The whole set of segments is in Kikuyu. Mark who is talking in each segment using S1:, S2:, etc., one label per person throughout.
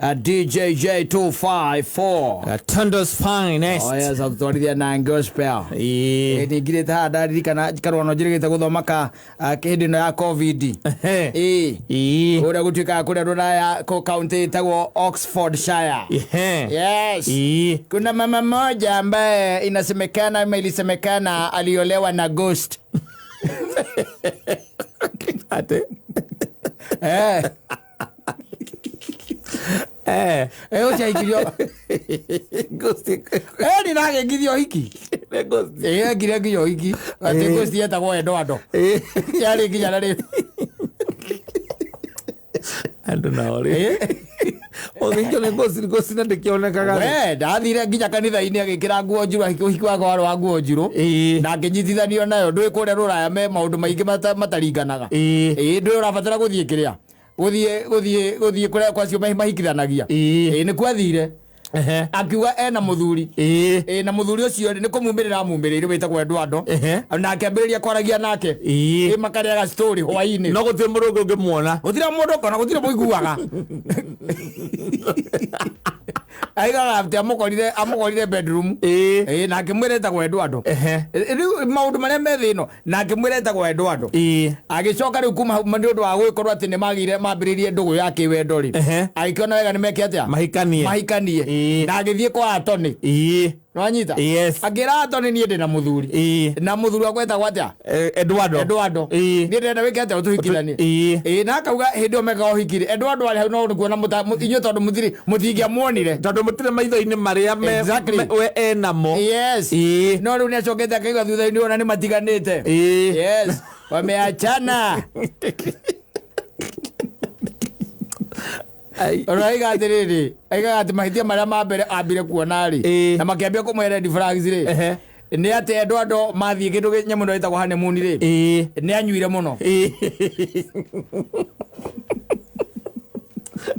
S1: DJJ 254.
S2: Tondo's finest.
S1: Oh yes, atutwarithia na gospel.
S2: Ĩĩ.
S1: Ningirĩte haha ndaririkana karwano njĩrĩgĩte gũthoma ka hĩndĩ ĩno ya covid.
S2: Ehe.
S1: Ĩĩ.
S2: Ĩĩ.
S1: Kũrĩa gũtuĩkaga kũrĩa rũraya kũ kaunti ĩtagwo Oxfordshire.
S2: Ehe.
S1: Yes.
S2: Ĩĩ.
S1: Kuna mama moja ambaye inasemekana ama ilisemekana aliolewa na ghost.
S2: Ate.
S1: Eh.
S2: Eh.
S1: Eh, ũcio aikirio.
S2: Ghost.
S1: Eh, nĩragĩngithio hiki.
S2: Nĩ ghost.
S1: Ĩĩ ekire nginya ũhiki. Atĩ
S2: Eh.
S1: ghost yetagwo Eduardo.
S2: Ĩĩ.
S1: Yarĩ nginya na rĩu.
S2: Andũ nao rĩ. Ũgĩikio nĩ ghost, ghost na ndĩkĩonekaga rĩ.
S1: We ndathire nginya kanitha-inĩ agĩkĩra nguo njirũ ũhiki wakwa warĩ wa nguo njirũ.
S2: Ĩĩ.
S1: Na ngĩnyitithanio nayo ndũĩ kũrĩa rũraya me maũndũ maingĩ mataringanaga.
S2: Ĩĩ.
S1: Ĩĩ ndũĩ ũrabatara gũthiĩ kĩrĩa. Gũthiĩ gũthiĩ gũthiĩ kũrĩa kwacio mahikithanagia.
S2: Ĩĩ.
S1: Ĩĩ nĩkuo athire.
S2: Ehe.
S1: Akiuga ena mũthuri.
S2: Ĩĩ.
S1: Ĩĩ na mũthuri ũcio nĩ kũmumĩrĩra amumĩrĩire wĩtagwo Eduardo.
S2: Ehe.
S1: Na akĩambĩrĩria kwaragia nake.
S2: Ĩĩ.
S1: Ĩĩ makarĩaga story hwaĩ-inĩ.
S2: No gũtirĩ mũndũ ũngĩ ũngĩmuona.
S1: Gũtirĩ mũndũ ũkona gũtirĩ mũiguaga. Aigaga atĩ amũkorire bedroom.
S2: Ĩĩ.
S1: Ĩĩ na akĩmwĩra etagwo Eduardo.
S2: Ehe.
S1: Rĩu maũndũ marĩa me thĩ ĩno na akĩmwĩra etagwo Eduardo.
S2: Ĩĩ.
S1: Agĩcoka rĩu kuma hau nĩ ũndũ wa gũgĩkorwo atĩ nĩ magĩire mambĩrĩirie ndũgũ ya kĩwendo rĩ.
S2: Ehe.
S1: Agĩkĩona wega nĩ meke atĩa?
S2: Mahikanie.
S1: Mahikanie.
S2: Ĩĩ.
S1: Na agĩthiĩ kwa Atoni.
S2: Ĩĩ.
S1: Nĩwanyita?
S2: Yes.
S1: Akĩra Atoni niĩ ndĩ na mũthuri.
S2: Ĩĩ.
S1: Na mũthuri wakwa etagwo atĩa?
S2: Eh, Eduardo.
S1: Eduardo.
S2: Ĩĩ.
S1: Niĩ ndĩrenda wĩke atĩa ũtũhikithanie.
S2: Ĩĩ.
S1: Ĩĩ na akauga hĩndĩ ĩyo mekaga ũhiki rĩ Eduardo arĩ hau no nĩkuona inyuĩ tondũ mũtirĩ mũtingĩamuonire.
S2: Tondũ mũtirĩ maitho-inĩ marĩa
S1: Exactly.
S2: we enamo.
S1: Yes.
S2: Ĩĩ.
S1: No rĩu nĩacokete akaigua thutha-inĩ ona nĩ matiganĩte.
S2: Ĩĩ.
S1: Yes. Wameachana.
S2: Ai.
S1: Ona aiga atĩrĩrĩ, aigaga atĩ mahĩtia marĩa ma mbere ambire kuona rĩ
S2: Ĩĩ.
S1: na makĩambia kũmũhe red flags rĩ
S2: Ehe.
S1: nĩ atĩ Eduardo mathiĩ kĩndũ nyamũ ĩno ĩtagwo honeymoon rĩ
S2: Ĩĩ.
S1: nĩ anyuire mũno.
S2: Ĩĩ.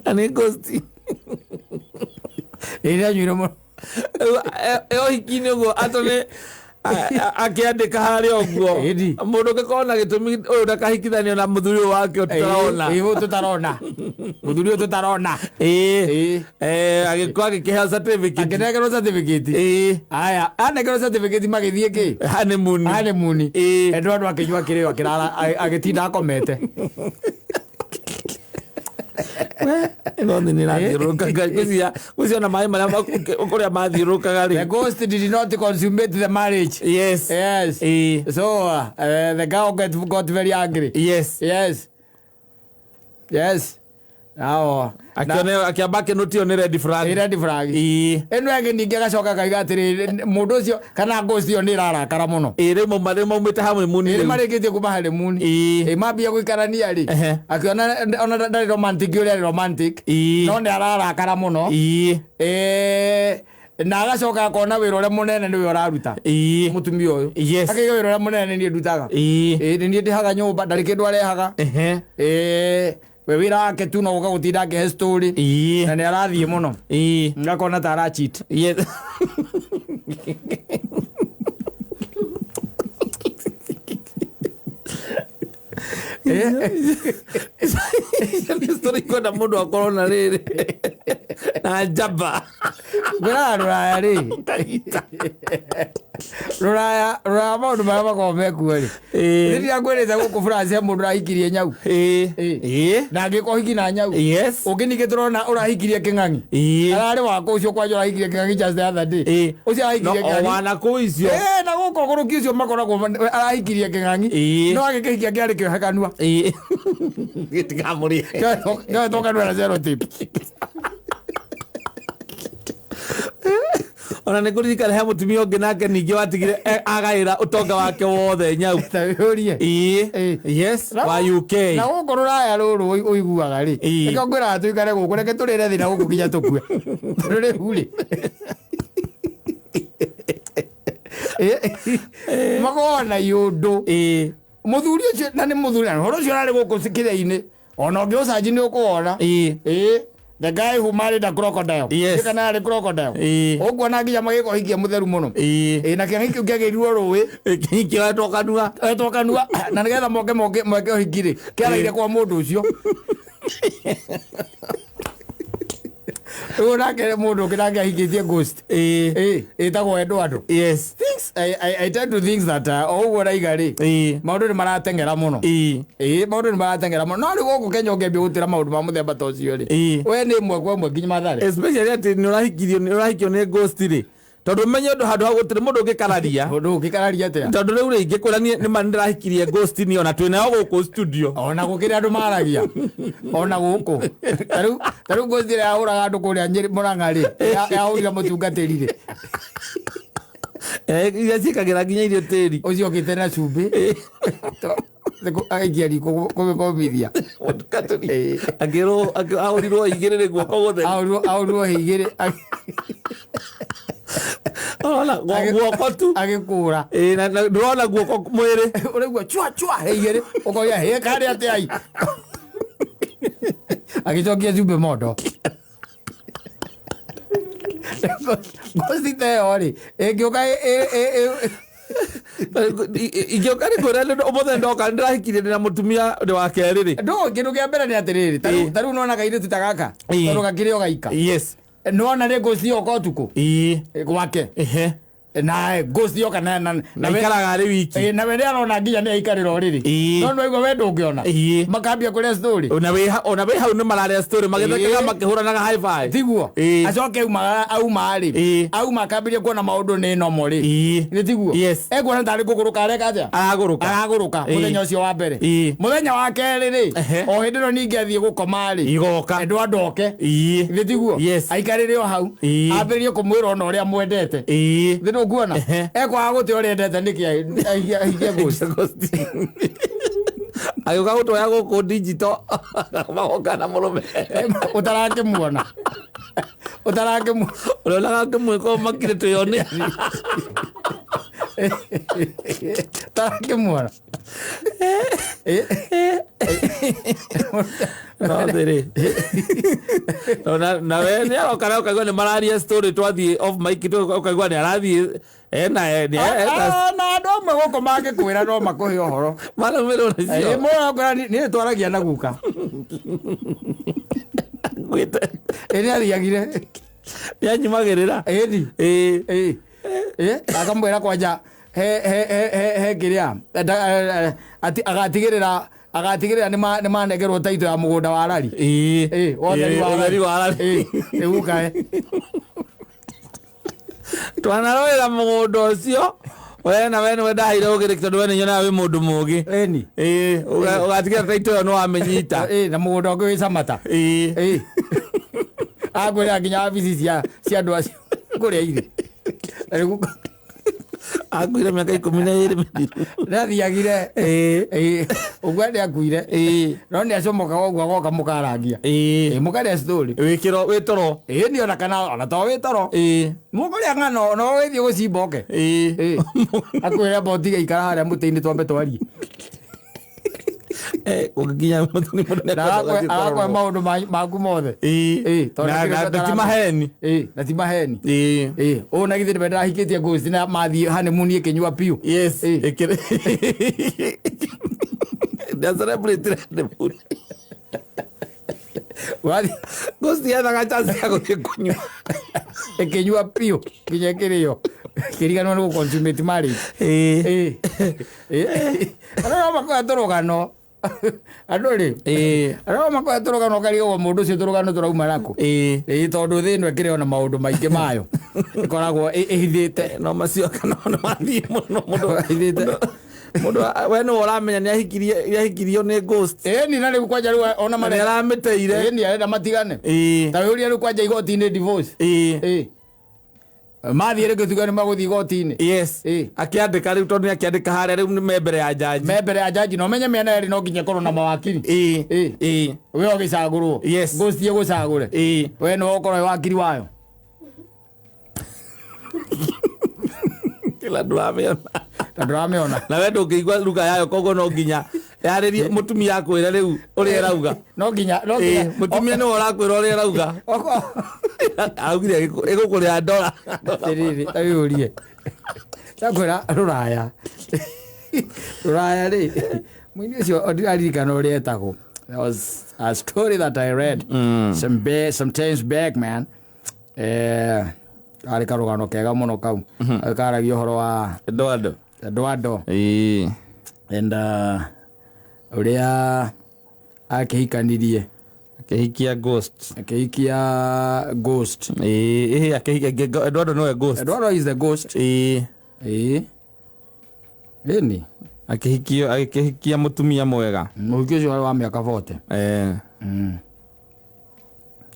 S2: Na nĩ ghost.
S1: Ĩĩ nĩ anyuire mũno.
S2: Rĩu, e ũhiki-inĩ ũguo atũ nĩ akĩandĩka harĩa ũguo
S1: Ĩni.
S2: mũndũ ũngĩkorwo na gĩtũmi ũyũ ndakahikithanio na mũthuri ũyũ wake tũtarona.
S1: Ĩĩ ũyũ tũtarona. Mũthuri ũyũ tũtarona.
S2: Ĩĩ.
S1: Ĩĩ.
S2: Eh, agĩkorwo agĩkĩheo certificate.
S1: Akĩnengerwo certificate.
S2: Ĩĩ.
S1: Aya, anengerwo certificate magĩthiĩ kĩ?
S2: Honeymoon.
S1: Honeymoon.
S2: Ĩĩ.
S1: Eduardo akĩnyua kĩrĩo akĩrara agĩtinda akomete.
S2: Ĩno thĩ nĩ ĩrathiũrũrũka Ngai, ngwĩciria ona maĩ marĩa kũrĩa mathiũrũrũkaga
S1: The
S2: rĩ.
S1: ghost did not consummate the marriage.
S2: Yes.
S1: Yes.
S2: Ĩĩ.
S1: So the girl got very angry.
S2: Yes.
S1: Yes. Yes. Now,
S2: Akĩone akĩamba akĩnũtio nĩ red flag.
S1: red flag.
S2: Ĩĩ.
S1: Ĩno ĩngĩ ningĩ agacoka akauga atĩrĩrĩ mũndũ ũcio kana ghost ĩyo nĩ ĩrarakara mũno.
S2: Ĩĩ rĩu mauma rĩu maumĩte honeymoon
S1: Ĩrĩ
S2: rĩu.
S1: marĩkĩtie kuma honeymoon.
S2: Ĩĩ.
S1: Ĩ mambia gũikarania rĩ.
S2: Ehe.
S1: Akĩona ona ndarĩ romantic ũrĩa arĩ romantic.
S2: Ĩĩ.
S1: No nĩ ararakara mũno.
S2: Ĩĩ.
S1: Ĩ na agacoka akona wĩra ũrĩa mũnene nĩwe ũraruta.
S2: Ĩĩ.
S1: Mũtumia ũyũ.
S2: Yes.
S1: Akaiga wĩra ũrĩa mũnene nĩ niĩ ndutaga.
S2: Ĩĩ.
S1: Ĩ nĩ niĩ ndĩhaga nyũmba ndarĩ kĩndũ arehaga.
S2: Ehe.
S1: Ĩ we wĩra wake tu no gũka gũtinda akĩhe story.
S2: Ĩĩ.
S1: Na nĩ arathiĩ mũno.
S2: Ĩĩ.
S1: Ngakona ta ara cheat.
S2: Yes. Nĩ story kwenda mũndũ akorwo na rĩrĩ na njamba
S1: Ngwĩraga rũraya rĩ. Rũraya rũraya maũndũ marĩa makoragwo mekuo rĩ.
S2: Ĩĩ.
S1: Rĩrĩa ngwĩrĩte gũkũ France he mũndũ ũrahikirie nyau.
S2: Ĩĩ.
S1: Ĩĩ.
S2: Ĩĩ.
S1: Na angĩkwo hiki na nyau.
S2: Yes.
S1: Ũngĩ ningĩ tũrona ũrahikirie kĩng'ang'i.
S2: Ĩĩ.
S1: Ararĩ wakũ ũcio kwanja ũrahikirie kĩng'ang'i just the other day.
S2: Ĩĩ.
S1: Ũcio
S2: No
S1: arahikirie
S2: o
S1: kĩng'ang'i.
S2: wana kũu icio.
S1: Ĩĩ na gũkũ ũgũrũki ũcio makoragwo arahikirie kĩng'ang'i.
S2: Ĩĩ.
S1: No agĩkĩhikia kĩarĩ kĩohe kanua.
S2: Ĩĩ. Gĩtikamũrĩe.
S1: Kĩohetwo kanua na sellotape.
S2: Ona nĩ kũririkana he mũtumia ũngĩ nake ningĩ watigire agaĩra ũtonga wake wothe nyau.
S1: Ta wĩyũrie.
S2: Ĩĩ.
S1: Ĩĩ.
S2: Yes. Wa UK.
S1: Na gũkũ rũraya rũrũ ũiguaga rĩ.
S2: Ĩĩ.
S1: Nĩkĩo ngwĩraga tũikare gũkũ reke tũrĩre thĩna gũkũ nginya tũkue. Tondũ rĩu rĩ. Makoragwo na iũndũ.
S2: Ĩĩ.
S1: Mũthuri ũcio na nĩ mũthuri na ũhoro ũcio ũrarĩ gũkũ kĩrĩa-inĩ. Ona ũngĩũcanji nĩ ũkũwona.
S2: Ĩĩ.
S1: Ĩĩ. The guy who married a crocodile.
S2: Yes.
S1: Nĩ kana arĩ crocodile.
S2: Ĩĩ.
S1: Ũkuona nginya magĩka ũhiki mũtheru mũno.
S2: Ĩĩ.
S1: Ĩĩ na kĩng'ang'i kĩu kĩagĩrirwo rũĩ.
S2: Kĩohetwo kanua.
S1: Etwo kanua na nĩgetha moke moke moke ũhiki rĩ kĩaraire kwa mũndũ ũcio. Rĩu nake mũndũ ũngĩ nake ahikĩtie ghost.
S2: Ĩĩ.
S1: Ĩ, ĩtagwo Eduardo.
S2: Yes.
S1: Things I tend to think that o ũguo raiga rĩ,
S2: Ĩĩ.
S1: maũndũ nĩ marateng'era mũno.
S2: Ĩĩ.
S1: Ĩ, maũndũ nĩ marateng'era mũno. No rĩu gũkũ Kenya ũngĩambia gũtĩra maũndũ ma mũthemba ta ũcio rĩ,
S2: Ĩĩ.
S1: we nĩ ĩmwe kwa ĩmwe nginya Mathare.
S2: Especially atĩ nĩ ũrahikirio nĩ ũrahikio nĩ ghost rĩ, tondũ menye ũndũ handũ hau gũtirĩ mũndũ ũngĩkararia.
S1: Ũndũ ũngĩkararia atĩa?
S2: Tondũ rĩu rĩ ingĩkwĩra niĩ nĩ ma nĩ ndĩrahikirie ghost niĩ ona twĩ nayo gũkũ studio.
S1: Ona gũkĩrĩ andũ maragia ona gũkũ tarĩu ngozi ĩrĩa yahũraga andũ kũrĩa Nyĩrĩ Mũrang'a rĩ, yahũrire mũtungatĩri rĩ.
S2: Eh, iria ciĩkagĩra nginya irio tĩri.
S1: Ũcio okĩte na cumbĩ agaikia riko kũmĩkomithia.
S2: Mũtungatĩri.
S1: Ĩĩ.
S2: Akĩrwo ahũrirwo igĩrĩ guoko gũtheri.
S1: Ahũrirwo hĩ igĩrĩ.
S2: Ũrona guoko tu.
S1: Agĩkũra.
S2: Ĩĩ, na ndũrona guoko mwĩrĩ.
S1: Ũraigua chua chua hĩ igĩrĩ, ũkoria hĩ karĩ atĩa ai, agĩcokia cumbĩ mondo. Ngozi ta ĩyo rĩ ĩngĩũka
S2: Ingĩũka nĩ kwĩra ũmũthĩ ndoka nĩndĩrahikirie ndĩna mũtumia ndĩ wa kerĩ rĩ.
S1: Ndũ kĩndũ kĩa mbere nĩ atĩrĩrĩ, ta rĩu nona kairĩtu ta gaka, tondũ gakĩrĩ o gaika, nona rĩ ngozi yoka ũtukũ
S2: Ĩĩ.
S1: gwake,
S2: Ehe.
S1: na ngozi yoka na
S2: Na ikaraga arĩ wiki.
S1: Na we nĩ arona nginya nĩ aikarĩra ũrĩrĩ, no nĩwaigua we ndũngĩona, makambia kũrĩa story.
S2: Ona wĩ hau nĩ mararĩa story magĩthekaga, makĩhũranaga high five.
S1: Tiguo? Acoke auma rĩ, auma akambĩrĩria kuona maũndũ nĩ nomo rĩ. Nĩ tiguo?
S2: Yes.
S1: Ekuona tarĩ kũgũrũka areka atĩa?
S2: Aragũrũka.
S1: Aragũrũka. Mũthenya ũcio wa mbere, mũthenya wa kerĩ rĩ, o hĩndĩ ĩno ningĩ athiĩ gũkoma rĩ,
S2: Igoka.
S1: Edward oke. Nĩ tiguo?
S2: Yes.
S1: Aikarĩre o hau, ambĩrĩrie kũmwĩra ona ũrĩa mwendete. Thĩ ndũkuona ekwaga gũte ũrĩa endete nĩkĩ ahikie ghost.
S2: Agĩũka gũtwoya gũkũ digital magoka na mũrũme.
S1: Ũtarakĩmuona, ũtarakĩmuona.
S2: Ũrĩonaga ngĩmwĩka makire twĩone.
S1: Ũtarakĩmuona.
S2: No thĩrĩ na we nĩ aroka na ũkaigua nĩ mararia story, twathiĩ off mic ũkaigua nĩ arathiĩ ena
S1: Ah, na andũ amwe gũkũ mangĩkwĩra no makũhe ũhoro.
S2: Marũmĩrĩrwo nacio.
S1: Mũrakwĩra niĩ twaragia na guka.
S2: Ngwĩte.
S1: Ĩ, nĩ athiagire.
S2: Nĩ anyumagĩrĩra.
S1: Ĩni.
S2: Ĩĩ.
S1: Ĩ, akamwĩra kwanja he he he he he kĩrĩa agatigĩrĩra nĩ manengerwo taito ya mũgũnda wa rari.
S2: Ĩĩ.
S1: Ĩ, wa ũtheri wa
S2: Ũtheri wa rari.
S1: Ĩ, ĩ, guka ĩ.
S2: Twanarorera mũgũnda ũcio we na we nĩwe ndaheire ũgĩrĩki tondũ we nĩ nyonaga wĩ mũndũ mũgĩ.
S1: Ĩni.
S2: Ĩĩ, ũgatigĩra taito ĩyo nĩ wamĩnyita.
S1: Ĩ, na mũgũnda ũngĩ wĩ Samata.
S2: Ĩĩ.
S1: Ĩ, akwĩra nginya wabici cia andũ acio kũrĩa irĩ. Na rĩu guka
S2: Akuire mĩaka 12 mĩthiru.
S1: Nĩ athiagire.
S2: Ĩĩ.
S1: Ĩ, ũguo nĩ akuire, no nĩ acomokaga ũguo agoka mũkarangia.
S2: Ĩĩ.
S1: Ĩ, mũkarĩa story.
S2: Wĩkĩro wĩ toro.
S1: Ĩ, nĩ ona kana ona to wĩ toro, mũkũrĩa ng'ano no wĩthiĩ gũcimba oke.
S2: Ĩĩ.
S1: Ĩ, akwĩra amba ũtige ikara harĩa mũtĩ-inĩ twambe twarie.
S2: Ũngĩkinya mũtĩ mũndũ
S1: Na
S2: nĩakwenda gũthiĩ
S1: arakwe
S2: kũrorwo.
S1: maũndũ maku mothe.
S2: Ĩĩ.
S1: Ĩ, tondũ
S2: Na
S1: nĩ
S2: na
S1: kĩndũ
S2: na ti maheni.
S1: Ĩ, na ti maheni.
S2: Ĩĩ.
S1: Ĩ, ũũ na githĩ nĩwe ndĩrahikĩtie ghost na mathiĩ honeymoon ĩkĩnyua piũ.
S2: Yes.
S1: Ĩĩ.
S2: Ĩkĩrĩ. Nĩa celebrate honeymoon.
S1: Wathiĩ
S2: Ghost yethaga chance ya gũthiĩ kũnyua.
S1: Ĩkĩnyua piũ nginya ĩkĩrĩo kĩriganwo nĩ gũ-consummate marriage.
S2: Ĩĩ.
S1: Ĩ, ĩ, andũ no makoya tũrũgano andũ rĩ, andũ no makoya tũrũgano ũkarigagwo mũndũ ũcio tũrũgano tũrauma nakũ.
S2: Ĩĩ.
S1: Ĩ, tondũ thĩ ĩno ĩkĩrĩ ona maũndũ maingĩ mayo ĩkoragwo ĩhithĩte.
S2: No macio kana nĩ mathiĩ mũno mũndũ.
S1: Ithĩte.
S2: Mũndũ we nĩwe ũramenya nĩ ahikirio nĩ ghost.
S1: Ĩni, na rĩu kwanja rĩu ona
S2: Na nĩ
S1: marenda
S2: aramĩteire.
S1: Ĩni, arenda matigane. Ta wĩũrie rĩu kwanja igoti-inĩ divorce.
S2: Ĩĩ.
S1: Ĩ, mathiĩ rĩngĩ tuge nĩ magũthiĩ igoti-inĩ.
S2: Yes.
S1: Ĩĩ.
S2: Akĩandĩka rĩu tondũ nĩ akĩandĩka harĩa rĩu nĩ me mbere ya jaji.
S1: Me mbere ya jaji na ũmenye mĩena ĩrĩ no nginya ĩkorwo na mawakiri.
S2: Ĩĩ.
S1: Ĩĩ.
S2: Ĩĩ.
S1: We ũgĩcagũrwo,
S2: Yes.
S1: ghost ĩgũcagũre, we nĩwe ũkorwo wĩ wakiri wayo.
S2: Kila ndũramĩona.
S1: Na ndũramĩona.
S2: Na we ndũngĩigua ruga yayo, koguo no nginya yarĩrie mũtumia akwĩre rĩu ũrĩa ĩrauga.
S1: No nginya, no nginya.
S2: Mũtumia nĩwe ũrakwĩra ũrĩa ĩrauga. Augire ĩgũkũrĩa ndora.
S1: Atĩrĩrĩ, ta wĩyũrie, ndakwĩra rũraya rĩ, mũini ũcio ndiraririkana ũrĩa etagwo. There was a story that I read some sometimes back, man. Karĩ karũgano kega mũno kau. Karagia ũhoro wa
S2: Eduardo.
S1: Eduardo
S2: Ĩĩ.
S1: and ũrĩa akĩhikanirie.
S2: Akĩhikia ghost.
S1: Akĩhikia ghost.
S2: Ĩĩ, ĩhĩ akĩhikia Eduardo nĩwe ghost.
S1: Eduardo is the ghost.
S2: Ĩĩ.
S1: Ĩĩ. Ĩni.
S2: Akĩhikio agĩkĩhikia mũtumia mwega.
S1: Mũhiki ũcio warĩ wa mĩaka 40.
S2: Eh.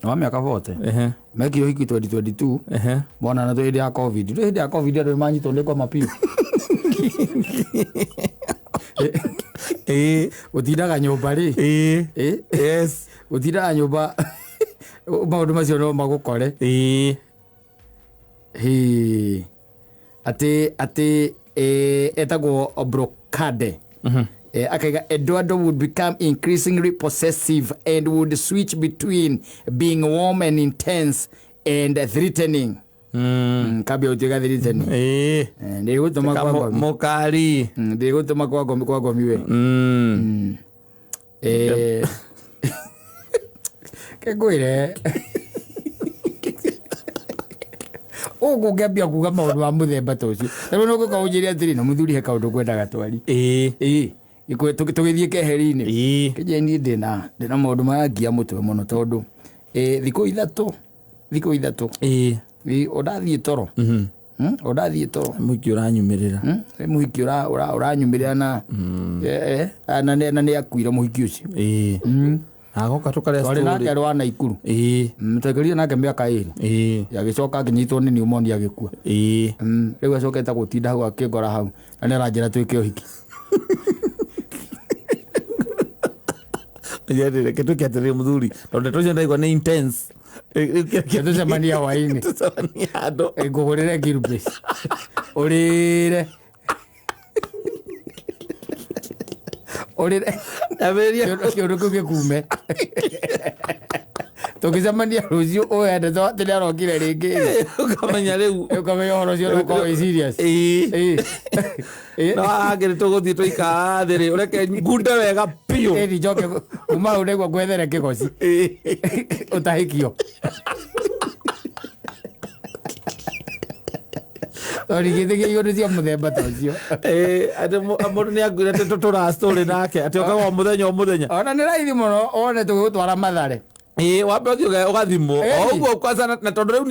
S1: Wa mĩaka 40.
S2: Ehe.
S1: Mekire ũhiki 2022.
S2: Ehe.
S1: Monana tũ hĩndĩ ya Covid. Rĩu hĩndĩ ya Covid andũ nĩmanyitwo nĩ ngoma piũ.
S2: Ĩĩ.
S1: Gũtindaga nyũmba rĩ.
S2: Ĩĩ.
S1: Ĩ.
S2: Yes.
S1: Gũtindaga nyũmba maũndũ macio no magũkore.
S2: Ĩĩ.
S1: Hĩ. Atĩ etagwo Brocade. Akaiga Eduardo would become increasingly possessive and would switch between being warm and intense and threatening. Kambia gũtuĩka threatening.
S2: Ĩĩ.
S1: Ndĩgũtũma kwa ngomi.
S2: Mũkari.
S1: Ndĩgũtũma kwa ngomi kwa ngomi we. Kengwĩre ũguo ũngĩambia kuga maũndũ ma mũthemba ta ũcio tarĩu no gũka ũnjĩre atĩrĩ na mũthuri he kaũndũ ngwendaga twari.
S2: Ĩĩ.
S1: Ĩĩ tũgĩthiĩ keheri-inĩ.
S2: Ĩĩ.
S1: Kĩnjĩre niĩ ndĩna maũndũ marangia mũtwe mũno tondũ thikũ ithatũ
S2: Ĩĩ.
S1: Ĩĩ, ũndathiĩ toro. Ũndathiĩ toro.
S2: Mũhiki ũranyumĩrĩra.
S1: Mũhiki ũranyumĩrĩra na na nĩ akuire mũhiki ũcio.
S2: Ĩĩ. Agoka tũkarĩa
S1: Twarĩ nake
S2: story.
S1: arĩ wa Naikuru.
S2: Ĩĩ.
S1: Twaikarire nake mĩaka 2.
S2: Ĩĩ.
S1: Agĩcoka akĩnyitwo nĩ pneumonia agĩkua.
S2: Ĩĩ.
S1: Rĩu acokete gũtinda hau akĩngora hau na nĩ aranjĩra twĩke ũhiki.
S2: Reke twĩke atĩrĩrĩ mũthuri tondũ ndeto icio ndaigua nĩ intense.
S1: Tũcemania hwaĩ-inĩ.
S2: Tũcemanie handũ.
S1: Ngũgũrĩre Gilbert. Ũrĩre. Ũrĩre.
S2: Ambĩrĩria
S1: Kĩũndũ kĩu gĩkume. Tũngĩcemania rũciũ ũyũ ndeto atĩ nĩ arokire rĩngĩ.
S2: Ũkamenya rĩu.
S1: Ũkamenya ũhoro ũcio nĩ ũkorwo wĩ serious.
S2: Ĩĩ.
S1: Ĩĩ. Ĩĩ.
S2: No hangĩ tũgũthiĩ tũikara thĩ rĩ ũreke ngunde wega biũ.
S1: Ĩni njoke kuma hau nĩguo ngwethere kĩgoci.
S2: Ĩĩ.
S1: Ũtahĩkio. Tondũ ndingĩtĩkia iũndũ cia mũthemba ta ũcio.
S2: Ĩĩ, atĩ mũndũ nĩ anguire atĩ tũtũra story nake atĩ okaga o mũthenya o mũthenya.
S1: Ona nĩ raithi mũno one tũgĩgũtwara Mathare.
S2: Ĩĩ, wambe ũthiĩ ũgathimwo.
S1: Ĩni.
S2: O ũguo kwanza na tondũ rĩu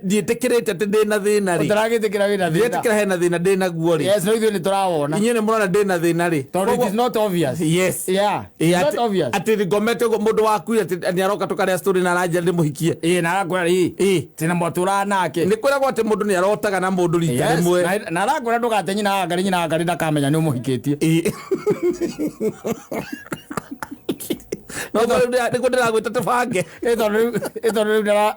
S2: ndiĩtĩkĩrĩte atĩ ndĩna thĩna rĩ.
S1: Ũtaragĩtĩkĩra wĩna thĩna.
S2: Ndiretĩkĩra hena thĩna ndĩnaguo rĩ.
S1: Yes, no ithuĩ nĩ tũrawona.
S2: Inyuĩ nĩ mũrona ndĩna thĩna rĩ.
S1: Tondũ it is not obvious.
S2: Yes.
S1: Yeah.
S2: Ĩĩ,
S1: It's not obvious.
S2: atĩ ngomete ũguo mũndũ wakuire atĩ nĩ aroka tũkarĩa story na aranjĩra ndĩmũhikie.
S1: Ĩĩ, na arakwĩra ĩĩ.
S2: Ĩĩ.
S1: Tĩna mwatũraga nake.
S2: Nĩ kwĩragwo atĩ mũndũ nĩ arotaga na mũndũ rita
S1: Yes,
S2: rĩmwe.
S1: na arakwĩra ndũgate nyina Wangarĩ, nyina Wangarĩ ndakamenya nĩ ũmũhikĩtie.
S2: Ĩĩ. No nĩguo ndĩragwĩta tũbange.
S1: Ĩ tondũ rĩu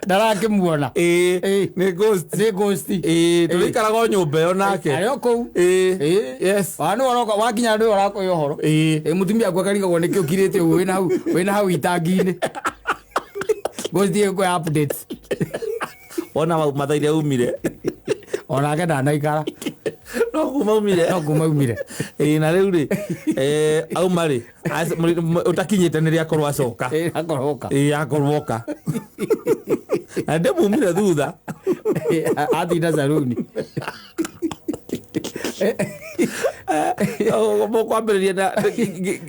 S1: ndarakĩmuona.
S2: Ĩĩ.
S1: Ĩĩ.
S2: Nĩ ghost.
S1: Nĩ ghost.
S2: Ĩĩ, tũrĩikaraga o nyũmba ĩyo nake.
S1: Arĩ o kũu.
S2: Ĩĩ.
S1: Ĩĩ.
S2: Yes.
S1: Wa nĩwe ũroka wakinya nĩwe ũrakũhe ũhoro.
S2: Ĩĩ.
S1: Ĩ mũtumia aku akarigagwo nĩkĩ ũkirĩte ũguo wĩna hau itangi-inĩ. Ghost ĩgũkũhe updates.
S2: Wona mathaa iria umire.
S1: Onake ndanaikara.
S2: No kuma umire.
S1: No kuma umire.
S2: Ĩĩ, na rĩu rĩ, auma rĩ, ũtakinyĩte nĩrĩa akorwo acoka.
S1: Ĩĩ, akorwo oka.
S2: Ĩĩ, akorwo oka. Na ndĩmumire thutha.
S1: Ĩĩ, atinda saruni.
S2: Mũkwambĩrĩria na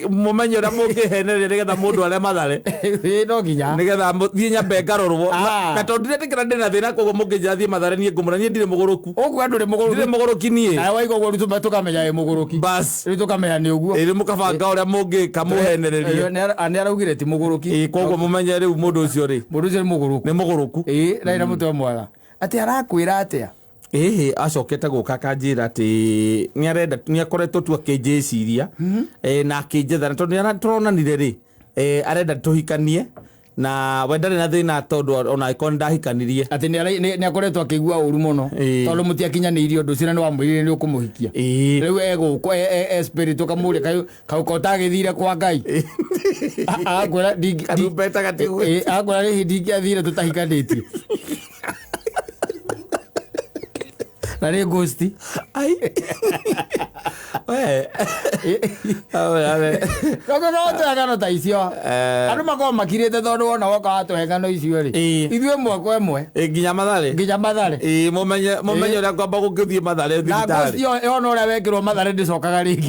S2: mũmenye ũrĩa mũngĩhenereria nĩgetha mũndũ arĩa Mathare.
S1: Ĩĩ, no nginya.
S2: Nĩgetha thiĩ nyambe ngarorwo.
S1: Ah.
S2: Na tondũ ndiretĩkĩra ndĩna thĩna koguo mũngĩnjĩra thiĩ Mathare niĩ ngũmũra niĩ ndirĩ mũgũrũku.
S1: Ũguo andũ nĩ mũgũrũki.
S2: Ndirĩ mũgũrũki niĩ.
S1: Nawe waigua ũguo rĩu tũkamenya wĩ mũgũrũki.
S2: Bas.
S1: Rĩu tũkamenya nĩ ũguo.
S2: Ĩĩ, rĩu mũkabanga ũrĩa mũngĩka mũhenererie.
S1: Nĩ araugire ti mũgũrũki.
S2: Ĩĩ, koguo mũmenye rĩu mũndũ ũcio rĩ.
S1: Mũndũ ũcio nĩ mũgũrũku.
S2: Nĩ mũgũrũku.
S1: Ĩĩ, na ĩna mũtwe mwega. Atĩ arakwĩra atĩa?
S2: Ĩhĩ, acokete gũka akanjĩra atĩ nĩ arenda nĩ akoretwo tu akĩnjĩciria na akĩnjetha na tondũ nĩ tũronanire rĩ, arenda tũhikanie na we ndarĩ na thĩna tondũ ona angĩkorwo nĩ ndahikanirie.
S1: Atĩ nĩ akoretwo akĩigua ũru mũno
S2: Ĩĩ.
S1: tondũ mũtiakinyanĩirie ũndũ ũcio na nĩ wamwĩrire nĩ ũkũmũhikia.
S2: Ĩĩ.
S1: Rĩu egũkwo e spirit ũkamũria kaũ ko ũtagĩthire kwa Ngai. Akwĩra
S2: Karumbeta gatigũ-
S1: Ĩĩ, akwĩra rĩhi ndingĩathire tũtahikanĩtie. Na nĩ ghost.
S2: Ai. We. Awe, awe.
S1: Koguo no tũhe ng'ano ta icio. Andũ makoragwo makirĩte tondũ wona woka watũhe ng'ano icio rĩ. Ithuĩ ĩmwe kwa ĩmwe.
S2: Ĩ, nginya Mathare.
S1: Nginya Mathare.
S2: Ĩ, mũmenye mũmenye ũrĩa ngwamba gũgĩthiĩ Mathare
S1: Na
S2: thibitarĩ.
S1: ngũcio yona ũrĩa wekĩrwo Mathare ndĩcokaga rĩngĩ.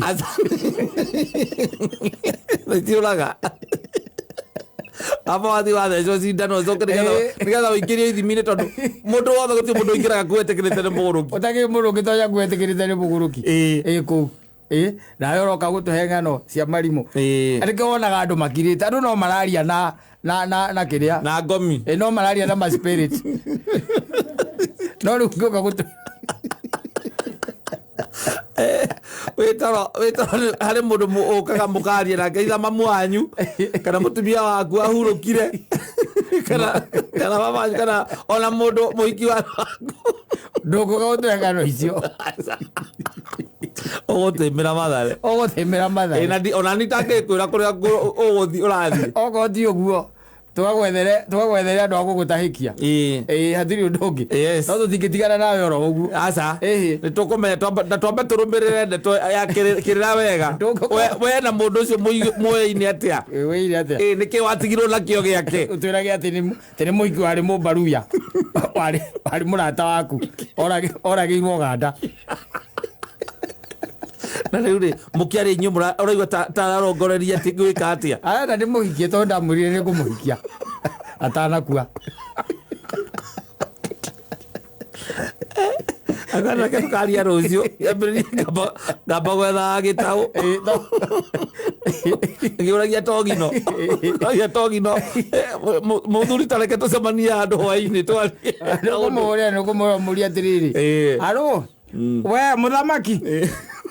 S2: Nĩciũraga. Aba wathiĩ wathecwo cindano ũcoke nĩgetha ũingĩrio ithimi-inĩ tondũ mũndũ wothe gũtirĩ mũndũ ũingĩraga kuo etĩkĩrĩte nĩ mũgũrũki.
S1: Ũtakĩrĩ mũndũ ũngĩtonya kuo etĩkĩrĩte nĩ mũgũrũki. Ĩ kũu. Ĩ, nawe ũroka gũtũhe ng'ano cia marimũ. Nĩkĩo wonaga andũ makirĩte. Andũ no mararia na na na na kĩrĩa.
S2: Na ngomi.
S1: Ĩ, no mararia na ma spirit. No rĩu ngĩũka gũtũ
S2: Wĩtoro wĩtoro harĩ mũndũ ũkaga mũkaria nake itha mamu wanyu kana mũtumia waku ahurũkire kana kana baba wanyu kana ona mũndũ mũhiki waku.
S1: Ndũngũka gũtũhe ng'ano icio.
S2: Ũgũtĩmĩra Mathare.
S1: Ũgũtĩmĩra Mathare.
S2: Ĩ, na ona ni ndangĩkwĩra kũrĩa ũgũthiĩ ũrathiĩ.
S1: Okorwo ti ũguo tũgagwethere tũgagwethere andũ a gũgũtahĩkia. Ĩ, hatirĩ ũndũ ũngĩ.
S2: Yes.
S1: No tũtingĩtigana nawe oro ũguo.
S2: Aca.
S1: Ĩhĩ.
S2: Nĩ tũkũmenya na twambe tũrũmĩrĩre ndeto ya kĩrĩra wega. We na mũndũ ũcio mũyaine atĩa?
S1: Ĩ, wĩire atĩa?
S2: Ĩ, nĩkĩ watigirwo nakĩo gĩake?
S1: Ũtwĩrage atĩ nĩ atĩ nĩ mũhiki warĩ mũmbaruya. Warĩ warĩ mũrata waku. Oragĩirwo Ũganda.
S2: Na rĩu rĩ, mũkĩaria inyuĩ ũraigua ta ararongoreria atĩ gwĩka atĩa?
S1: Arenda ndĩmũhikie tondũ ndamwĩrire nĩ ngũmũhikia atanakua.
S2: Akanake tũkaria rũciũ. Ambĩrĩrie ngamba gwetha gĩtaũ. Ngĩũragia Togino. Ngĩũragia Togino. Mũthuri ta reke tũcemanie handũ hwaĩ-inĩ twarie.
S1: Nĩũkũmũhũrĩra nĩũkũmũhũrĩra ũmũrie atĩrĩrĩ. Arũ, we mũthamaki,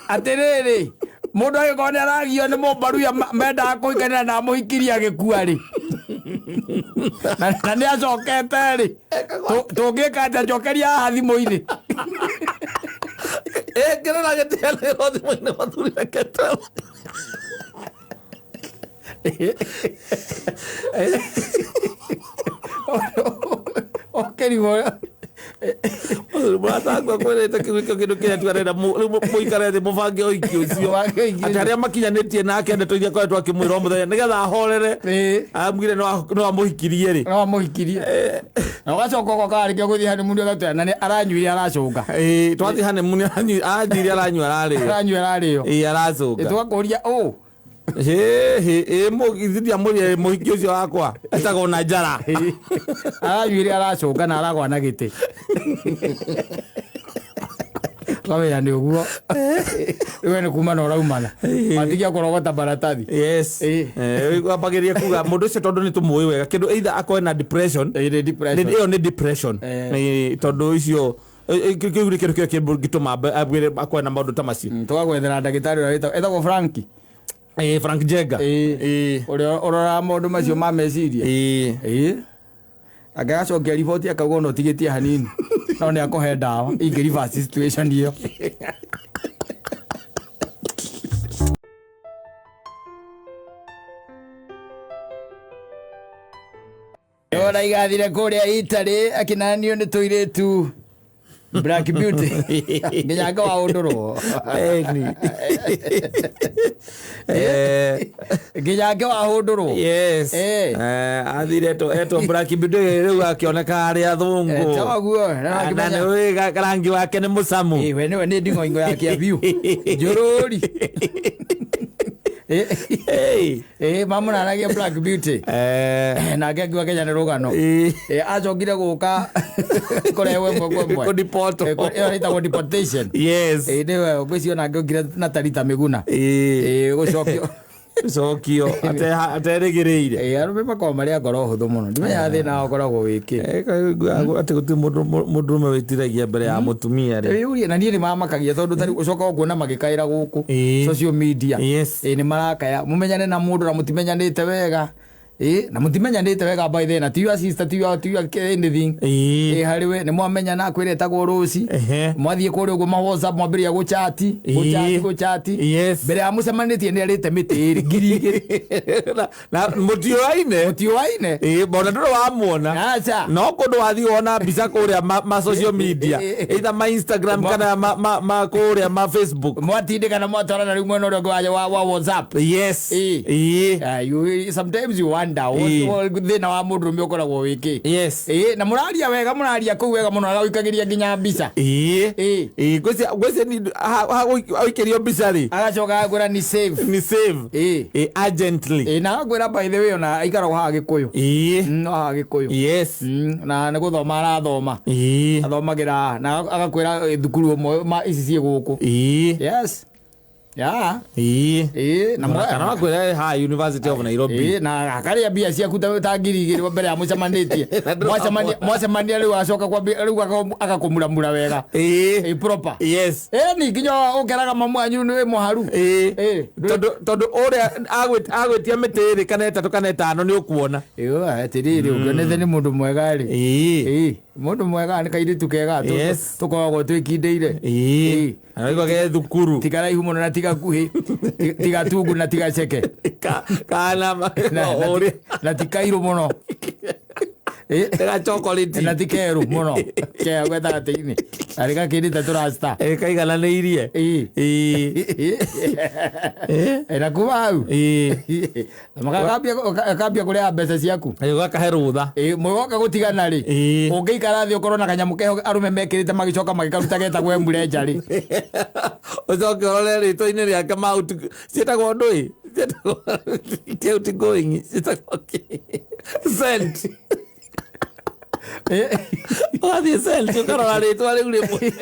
S1: atĩrĩrĩ, mũndũ angĩkorwo nĩ aragio nĩ mũmbaruya mendaga kũhikanĩra na amũhikirie agĩkua rĩ. Na nĩ acokete rĩ. Tũngĩka atĩa? Njokeria haha thimũ-inĩ.
S2: Ĩ, kĩrĩra gĩtianĩrwo thimũ-inĩ mũthuri reke
S1: Ũkĩrigwo.
S2: Mũrata wakwa kwĩrĩte kĩu nĩkĩo kĩndũ kĩrĩa tu arenda rĩu mũikare thĩ mũbange ũhiki ũcio.
S1: Mũbange ũhiki
S2: Atĩ
S1: ũcio.
S2: arĩa makinyanĩtie nake ndeto iria akoretwo akĩmwĩra o mũthenya nĩgetha ahorere. Amwĩre no amũhikirie rĩ.
S1: No amũhikirie. Na ũgacoka ũgoka warĩkia gũthiĩ honeymoon ũgatwĩra na nĩ aranyuire aracũnga.
S2: Ĩ, twathiĩ honeymoon aranyuire aranyua ararĩo.
S1: Aranyua ararĩo.
S2: Ĩ, aracũnga.
S1: Ĩ, tũgakũria ũ.
S2: Hĩ, hĩ, ĩ, ndiamwĩrire mũhiki ũcio wakwa etagwo na njara.
S1: Aranyuire aracũnga na aragwa na gĩtĩ. Ũkamenya nĩ ũguo. Rĩu we nĩ kumana ũraumana. Watigia kũrogota maratathi.
S2: Yes. Wambagĩrĩria kuga mũndũ ũcio tondũ nĩ tũmũĩ wega kĩndũ either akorwe na depression.
S1: Ĩ, nĩ depression.
S2: Ĩyo nĩ depression. Ĩ, tondũ icio kĩu nĩ kĩndũ kĩrĩa kĩngĩtũma ambĩrĩrie akorwe na maũndũ ta macio.
S1: Tũgagwethera ndagĩtarĩ ũrĩa etagwo Frank.
S2: Ĩ, Frank Njenga.
S1: Ĩ. Ũrĩa ũroraga maũndũ macio ma meciria.
S2: Ĩ.
S1: Ĩ. Angĩgacokia riboti akauga ona ũtigĩtie hanini. No nĩ akũhe ndawa ingĩ reverse situation ĩyo. Ora igathire kũrĩa Italy akĩnanio nĩ tũirĩtu Black Beauty. Nginya nga wa ũndũrwo. Nginya nga wa ũndũrwo.
S2: Yes. Athire etwo Black Beauty rĩu akĩoneka arĩ athũngũ.
S1: Toguo.
S2: Na nĩ ũĩ rangi wake nĩ mũcamu.
S1: Ĩ, we nĩwe nĩ nding'oing'o ya kĩabiu. Njũrũri. Ĩ, mamũnanagia Black Beauty. Nake akiuga Kenya nĩ rũgano. Acokire gũka kũrehwo ĩmwe kwa ĩmwe.
S2: Kũdipotwo.
S1: Ĩyo ĩtagwo deportation.
S2: Yes.
S1: Ĩ, nĩwe ngwĩciria onake okire na Talita Mĩguna. Ĩ, gũcokio.
S2: Gũcokio aterĩgĩrĩire.
S1: Ĩ, arũme makoragwo marĩ a ngoro hũthũ mũno. Ndimenyaga thĩna wao ũkoragwo wĩ kĩ.
S2: Atĩ gũtirĩ mũndũrũme wĩtiragia mbere ya mũtumia rĩ.
S1: Wĩyũrie, na niĩ nĩ mamakagia tondũ tarĩu ũcokaga kuona magĩkaĩra gũkũ social media.
S2: Yes.
S1: Ĩ, nĩ marakaya. Mũmenyane na mũndũ na mũtimenyanĩte wega. Ĩ, na mũtimenyanĩte wega by the way, na ti your sister, ti your anything. Ĩ, harĩ we nĩ mwamenyana, akwĩra etagwo Rũci. Mwathiĩ kũrĩa ũguo ma WhatsApp, mwambĩrĩria gũchati, gũchati, gũchati. Mbere ya mũcemanĩtie nĩ arĩte mĩtĩ ĩrĩ 2000.
S2: Na mũtiũaine.
S1: Mũtiũaine.
S2: Ĩ, bona ndũrĩ wamwona.
S1: Aca.
S2: No kũndũ wathiĩ wona mbica kũrĩa ma social media, either ma Instagram kana ma kũrĩa ma Facebook.
S1: Mwatindĩkana, mwatwarana rĩu mwena ũrĩa ũngĩ wa WhatsApp. Ah, sometimes you wonder thĩna wa mũndũrũme ũkoragwo wĩkĩ. Ĩ, na mũraria wega, mũraria kũu wega mũno, agagũikagĩria nginya mbica.
S2: Ĩ, ngwĩciria waikĩrio mbica rĩ,
S1: agacoka agakwĩra ni save.
S2: Ni save. Ĩ, urgently.
S1: Ĩ, na agakwĩra, by the way, ona aikaragwo haha Gĩkũyũ. No haha Gĩkũyũ. Na nĩ gũthoma arathoma. Athomagĩra na agakwĩra thukuru ũmwe ma ici ciĩ gũkũ. Yes, yeah. Ĩ, na
S2: kana wakwĩra ha University of Nairobi.
S1: Ĩ, na akarĩa mbia ciaku ta 2000 mbere ya mũcemanĩtie. Mwacemania rĩu acoka kwambia rĩu agakũmuramura wega. Ĩ, proper. Ĩ, ni nginya ũkeraga mamu wanyu nĩ wĩ mũharu.
S2: Tondũ ũrĩa agwĩtia mĩtĩ ĩrĩ kana ĩtatũ kana ĩtano nĩ ũkuona.
S1: Ĩyo, atĩrĩrĩ, ũngĩonete nĩ mũndũ mwega rĩ. Ĩ, mũndũ mwega nĩ kairĩtu kega tũkoragwo twĩkindĩire.
S2: Araigua ge thukuru.
S1: Ti karaihu mũno na ti gakuhĩ, ti gatungu na ti gaceke.
S2: Kana
S1: Na
S2: ũrĩa
S1: na ti kairũ mũno. Ĩ,
S2: ga chocolate.
S1: Na ti kerũ mũno, ke gatagatĩ-inĩ arĩ gakĩndĩte tũrasta.
S2: Ĩ, kaigananĩirie.
S1: Ĩ, na kuma hau akambia kũrĩa mbeca ciaku.
S2: Gakahe rũtha.
S1: Ĩ, mwĩgoka gũtigana rĩ, ũngĩikara thĩ ũkorwo na kanyamũ keho arũme mekĩrĩte magĩcoka magĩkaruta getagwo emurenja rĩ.
S2: Ũcoke ũrore rĩtwa-inĩ rĩake ma ciĩtagwo ndũĩ, ciĩtagwo outgoing, ciĩtagwo kĩ? Sent. Ũgathiĩ sent ũkarora rĩtwa rĩu rĩmwe.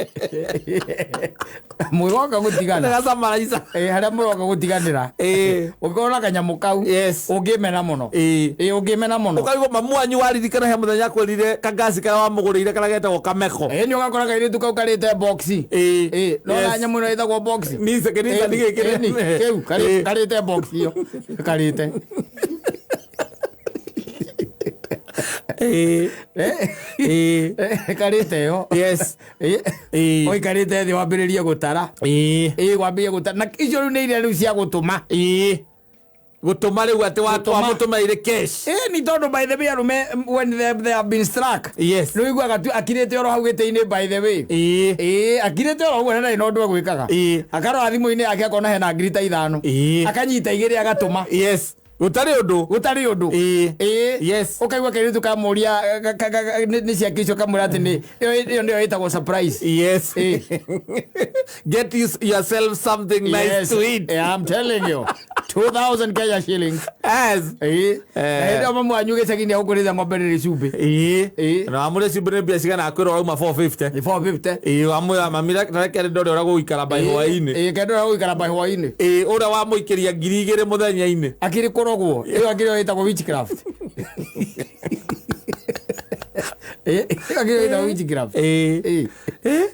S1: Mwĩgoka gũtigana.
S2: Gacamaraica.
S1: Ĩ, harĩa mũroka gũtiganĩra, ũngĩkorwo na kanyamũ kau, ũngĩmena mũno. Ĩ, ũngĩmena mũno.
S2: Ũkaigua mamu wanyu waririkana he mũthenya akwĩrire kangasi karĩa wamũgũrĩire karĩa getagwo kameko.
S1: Ĩ, nĩ ũgakora kairĩtu kau karĩte box. Ĩ, no na nyamũ ĩno ĩtagwo box.
S2: Nissan gĩkĩ.
S1: Ĩni, kĩu karĩte box ĩyo karĩte. Karĩte ĩyo. Ũikarĩte thĩ wambĩrĩrie gũtara. Ĩ, wambĩrĩrie gũtara, na icio rĩu nĩ iria rĩu cia gũtũma.
S2: Gũtũma rĩu atĩ
S1: Gũtũma.
S2: wamũtũmĩire cash.
S1: Ĩ, ni tondũ by the way arũme, when they have been struck, nĩ ũiguaga tu akirĩte oro hau gĩtĩ-inĩ, by the way. Ĩ, akirĩte oro ũguo na ndarĩ na ũndũ egwĩkaga. Akarora thimũ-inĩ yake akona hena 5,000. Akanyita igĩrĩ agatũma.
S2: Yes, gũtarĩ ũndũ.
S1: Gũtarĩ ũndũ. Ĩ. Ũkaigua kairĩtu kamũria nĩ ciake icio, kamwĩra atĩ nĩ ĩyo nĩyo ĩtagwo surprise.
S2: Get yourself something nice to eat.
S1: Yeah, I'm telling you, 2000 Kenya shillings. Ĩ. Na hĩndĩ ĩyo mamu wanyu gĩcagi-inĩ agũkũrĩte ng'ombe rĩrĩ cumbĩ.
S2: Na wamũrĩa cumbĩ nĩ mbia cigana, akwĩra wauma 450.
S1: Nĩ 450.
S2: Ĩ, wamwĩra mami tareke ndore ũrĩa gũgũikara by hwaĩ-inĩ.
S1: Ĩ, kendora gũikara by hwaĩ-inĩ.
S2: Ĩ, ũrĩa wamũikĩria 2000 mũthenya-inĩ.
S1: Akĩrĩ kũrogwo, ĩyo akĩrĩ yo ĩtagwo witchcraft. Ĩ, ĩyo akĩrĩ yo ĩtagwo witchcraft. Ĩ,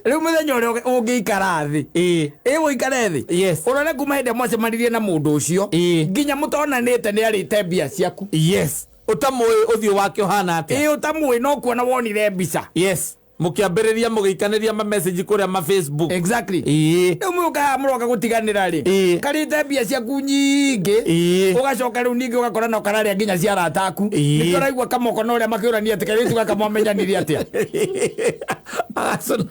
S1: rĩu mũthenya ũrĩa ũngĩikara thĩ, ĩ, ũikare thĩ, ũrore kuma hĩndĩ ĩrĩa mwacemanirie na mũndũ ũcio nginya mũtonanĩte, nĩ arĩte mbia ciaku.
S2: Yes, ũtamũĩ ũthiũ wake ũhana atĩa.
S1: Ĩ, ũtamũĩ, no kuona wonire mbica.
S2: Yes, mũkĩambĩrĩria mũgĩikanĩria ma message kũrĩa ma Facebook.
S1: Rĩu mũkaga mũroka gũtiganĩra rĩ, karĩte mbia ciaku nyingĩ. Ũgacoka rĩu ningĩ ũgakora na ũkararĩa nginya cia arata aku. Nĩkĩo ũraigua kamoko na ũrĩa makĩũrania atĩ kairĩtu gaka mwamenyanire atĩa.
S2: Agacũna.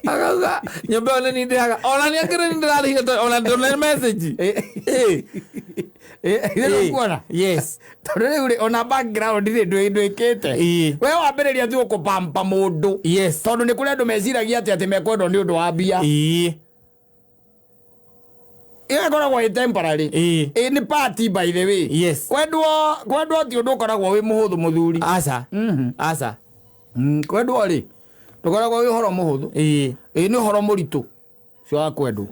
S2: Akauga nyũmba ĩyo nĩ niĩ ndĩhaga, ona nĩ akĩrĩ nĩ ndĩrarĩhire ona ndonere message.
S1: Ĩ, kuona tondũ rĩu rĩ, ona background rĩ, ndwĩkĩte. We wambĩrĩria tu ũkũpampa mũndũ. Tondũ nĩ kũrĩ andũ meciragia atĩ mekwendwo nĩ ũndũ wa mbia. Ĩyo ĩkoragwo ĩ temporary. Ĩ, nĩ party, by the way. Kwendwo ti ũndũ ũkoragwo wĩ mũhũthũ, mũthuri.
S2: Aca, aca.
S1: Kwendwo rĩ, ndũkoragwo wĩ ũhoro mũhũthũ. Ĩ, nĩ ũhoro mũritũ ũcio wa kwendwo.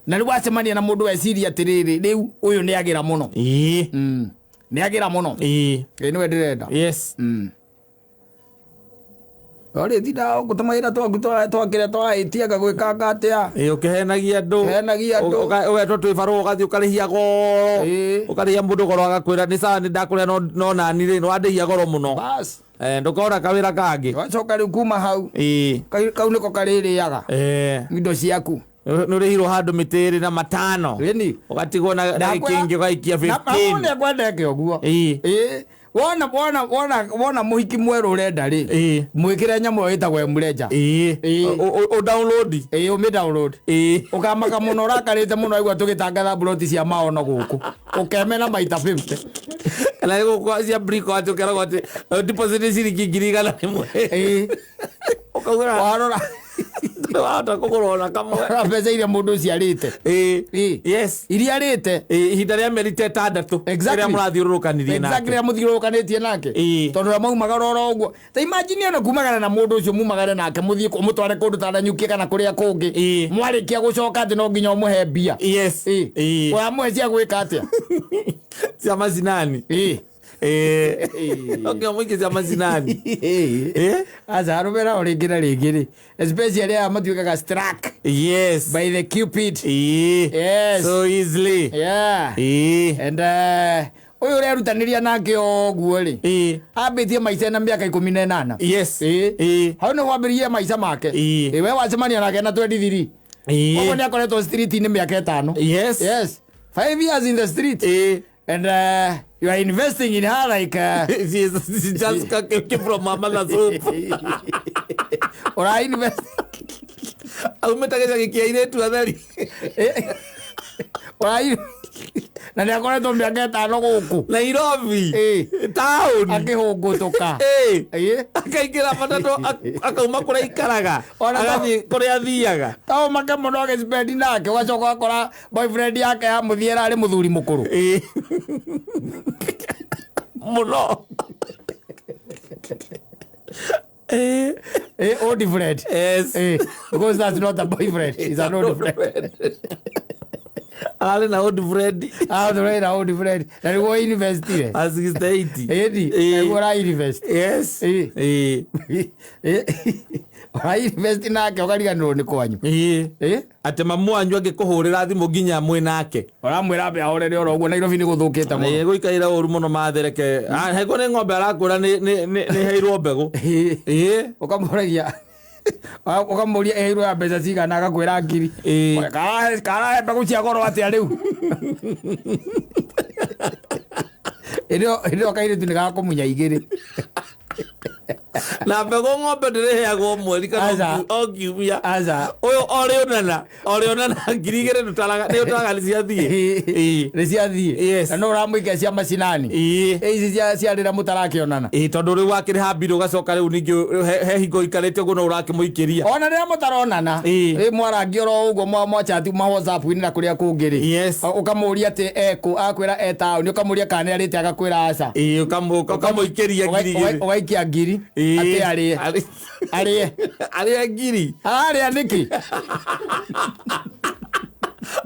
S1: Na rĩu wacemania na mũndũ weciria atĩrĩrĩ, rĩu ũyũ nĩ agĩra mũno. Nĩ agĩra mũno. Ĩ, nĩwe ndĩrenda. Ũrĩtindaga gũtũmaĩra twaku twakĩrĩa twaĩtianga gwĩkanga atĩa.
S2: Ĩ, ũkĩhenagia andũ.
S1: Ũkĩhenagia andũ.
S2: Ũgetwo twĩ barũa ũgathiĩ ũkarĩhia goro.
S1: Ĩ.
S2: Ũkarĩhia mũndũ goro agakwĩra nĩ sawa nĩ ndakũrĩa no nani rĩ nĩ wandĩhia goro mũno.
S1: Bas.
S2: Eh, ndũkona kawĩra kangĩ.
S1: Wacoka rĩu kuma hau.
S2: Ĩ.
S1: Kau nĩko karĩrĩaga.
S2: Eh.
S1: Indo ciaku.
S2: Nĩ ũrĩhirwo handũ mĩtĩ ĩrĩ na matano.
S1: Ĩni.
S2: Ũgatigwo na kĩngĩ ũgaikia 15.
S1: Na kwendeke ũguo.
S2: Ĩ.
S1: Ĩ. Wona wona wona wona mũhiki mwerũ ũrenda rĩ.
S2: Ĩ.
S1: Mwĩkĩre nyamũ ĩyo ĩtagwo Emreja.
S2: Ĩ.
S1: Ĩ.
S2: Ũ download.
S1: Ĩ ũmĩ download.
S2: Ĩ.
S1: Ũkamaka mũno ũrakarĩte mũno aigua tũgĩtangatha mburoti cia maono gũkũ. Ũkemena maita 50.
S2: Kana nĩ gũkũ cia briko atĩ ũkeragwo atĩ deposit nĩ ciringi 100,000.
S1: Ĩ.
S2: Ũkauga
S1: Warora.
S2: wahota kũgũra ona kamwe.
S1: Warora mbeca iria mũndũ ũcio arĩte.
S2: Ĩ.
S1: Ĩ.
S2: Yes.
S1: Iria arĩte.
S2: Ĩ, ihinda rĩa mĩeri ta ĩtandatũ
S1: Exactly.
S2: rĩrĩa mũrathiũrũrũkanirie
S1: Exactly
S2: nake.
S1: rĩrĩa mũthiũrũrũkanĩtie nake.
S2: Ĩ.
S1: Tondũ ũrĩa maumagara oro ũguo. Ta imagine ĩno kumagara na mũndũ ũcio mumagare nake mũthiĩ ũmũtware kũndũ ta Nanyuki kana kũrĩa kũngĩ.
S2: Ĩ.
S1: Mwarĩkia gũcoka atĩ no nginya ũmũhe mbia.
S2: Yes.
S1: Ĩ.
S2: Ĩ.
S1: Ũramũhe cia gwĩka atĩa?
S2: Cia macinani.
S1: Ĩ.
S2: Ĩ. No nginya mũikie cia macinani. Ĩ.
S1: Aca arũme nao rĩngĩ na rĩngĩ rĩ. Especially aya matuĩkaga struck
S2: Yes.
S1: by the cupid.
S2: Ĩ.
S1: Yes.
S2: So easily.
S1: Yeah.
S2: Ĩ.
S1: And ũyũ ũrerutanĩria nake ũguo rĩ.
S2: Ĩ.
S1: Ambĩtie maica na mĩaka 18.
S2: Yes.
S1: Ĩ.
S2: Ĩ.
S1: Hau nĩ wambĩrĩirie maica make.
S2: Ĩ.
S1: Ĩ we wacemania nake na 23.
S2: Ĩ.
S1: Koguo nĩ akoretwo street-inĩ mĩaka 5.
S2: Yes.
S1: Yes. 5 years in the street.
S2: Ĩ.
S1: And you are investing in her like
S2: She just came from her mother's womb.
S1: ora invest
S2: Aumĩte gĩcagi kĩa airĩtu atheri.
S1: ora na nĩ akoretwo mĩaka 5 gũkũ.
S2: Nairobi.
S1: Ĩ.
S2: Town.
S1: Akĩhũngũtũka.
S2: Ĩ.
S1: Ĩ.
S2: Akaingĩra matatũ akauma kũrĩa aikaraga.
S1: Ona
S2: Agathiĩ kũrĩa athiaga.
S1: To make mũno agĩcipendi nake ũgacoka ũgakora boyfriend yake yamũthiĩra arĩ mũthuri mũkũrũ.
S2: Ĩ. Mũno. Ĩ.
S1: Eh, old friend.
S2: Yes.
S1: Eh, because that's not a boyfriend, it's an old friend.
S2: Ararĩ na old friend.
S1: Ah, tũrĩ old friend. Na nĩguo investire.
S2: A 68.
S1: Ĩni,
S2: Ĩ.
S1: nĩguo ũra invest.
S2: Yes.
S1: Ĩ.
S2: Ĩ.
S1: Ĩ. Ũra invest nake ũkariganĩrwo nĩ kwanyu.
S2: Ĩ.
S1: Ĩ.
S2: Atĩ mamu wanyu angĩkũhũrĩra thimũ nginya mwĩ nake.
S1: Ũramwĩra ambe ahorere oro ũguo Nairobi nĩ gũthũkĩte mũno.
S2: Nĩ gũikarĩra ũru mũno mathereke. Hego nĩ ng'ombe arakwĩra nĩ heirwo mbegũ.
S1: Ĩ.
S2: Ĩ.
S1: Ũkamũragia ũkamũria ĩheirwo ya mbeca cigana agakwĩra ngiri.
S2: Ĩ.
S1: Karahe mbegũ cia goro atĩa rĩu? Ĩrĩ kairĩtu nĩ gakũmunya igĩrĩ.
S2: Na mbegũ ng'ombe ndĩrĩheagwo mweri kana
S1: Aca.
S2: o kiumia.
S1: Aca.
S2: Ũyũ orĩonana orĩonana 2000 ndũtaraga nĩ ũtaraga nĩ ciathiĩ. Ĩ.
S1: Nĩ ciathiĩ.
S2: Yes.
S1: Na no ũramũikia cia macinani.
S2: Ĩ.
S1: Ĩ ici cia rĩrĩa mũtarakĩonana.
S2: Ĩ tondũ rĩu wakĩrĩha mbirũ ũgacoka rĩu ningĩ he hingo ikarĩte ũguo no ũrakĩmũikĩria.
S1: Ona rĩrĩa mũtaronana.
S2: Ĩ.
S1: Ĩ mwarangia oro ũguo mwachati ma WhatsApp-inĩ na kũrĩa kũngĩ rĩ.
S2: Yes.
S1: Ũkamũria atĩ ekũ akwĩra e taũni ũkamũria kana nĩ arĩte agakwĩra aca.
S2: Ĩ ũkamũikĩria 2000.
S1: Ũgaikia ngiri.
S2: Ĩ.
S1: Atĩ arĩe. Arĩe.
S2: Arĩe ngiri.
S1: Ararĩa nĩkĩ?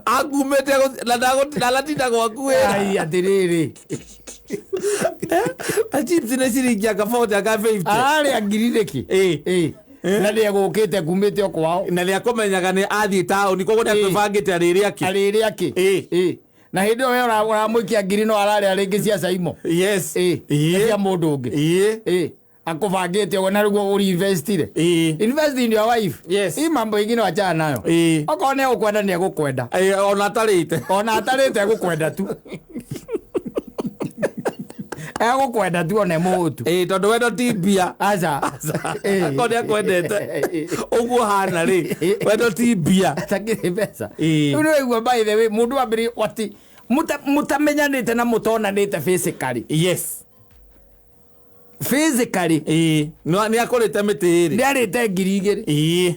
S2: Akumĩte na ndanatinda gwaku wĩra.
S1: Ai atĩrĩrĩ.
S2: Na chips nĩ ciringi anga 40 anga 50.
S1: Ararĩa ngiri nĩkĩ?
S2: Ĩ.
S1: Ĩ. Na nĩ egũkĩte kumĩte o kwao.
S2: Na nĩ akũmenyaga nĩ athiĩ taũni koguo nĩ
S1: Ĩ.
S2: akwĩbangĩte arĩrĩa kĩ.
S1: Arĩrĩa kĩ?
S2: Ĩ.
S1: Ĩ. Na hĩndĩ ĩyo we ũramũikia ngiri no ararĩa rĩngĩ cia Caimo.
S2: Yes.
S1: Ĩ.
S2: Ĩ.
S1: Na cia mũndũ ũngĩ.
S2: Ĩ.
S1: Ĩ. Akũbangĩte ũguo na rĩguo ũreinvestire.
S2: Ĩ.
S1: Invest in your wife.
S2: Yes.
S1: Hii mambo ingine wachana nayo.
S2: Ĩ.
S1: Okorwo nĩ egũkwenda nĩ egũkwenda.
S2: Ĩ, ona atarĩte.
S1: Ona atarĩte egũkwenda tu. Egũkwenda tu ona e mũhũtu.
S2: Ĩ tondũ wendo ti mbia.
S1: Aca. Ĩ.
S2: Akorwo nĩ akwendete ũguo hana rĩ wendo ti mbia.
S1: Atakĩrĩ mbeca.
S2: Ĩ.
S1: Rĩu nĩ waigua by the way mũndũ wambĩrĩria ati mũtamenyanĩte na mũtonanĩte physically.
S2: Yes.
S1: Physically
S2: Ĩ. Nĩ akũrĩte mĩtĩ ĩrĩ.
S1: nĩ arĩte 2000
S2: Ĩ.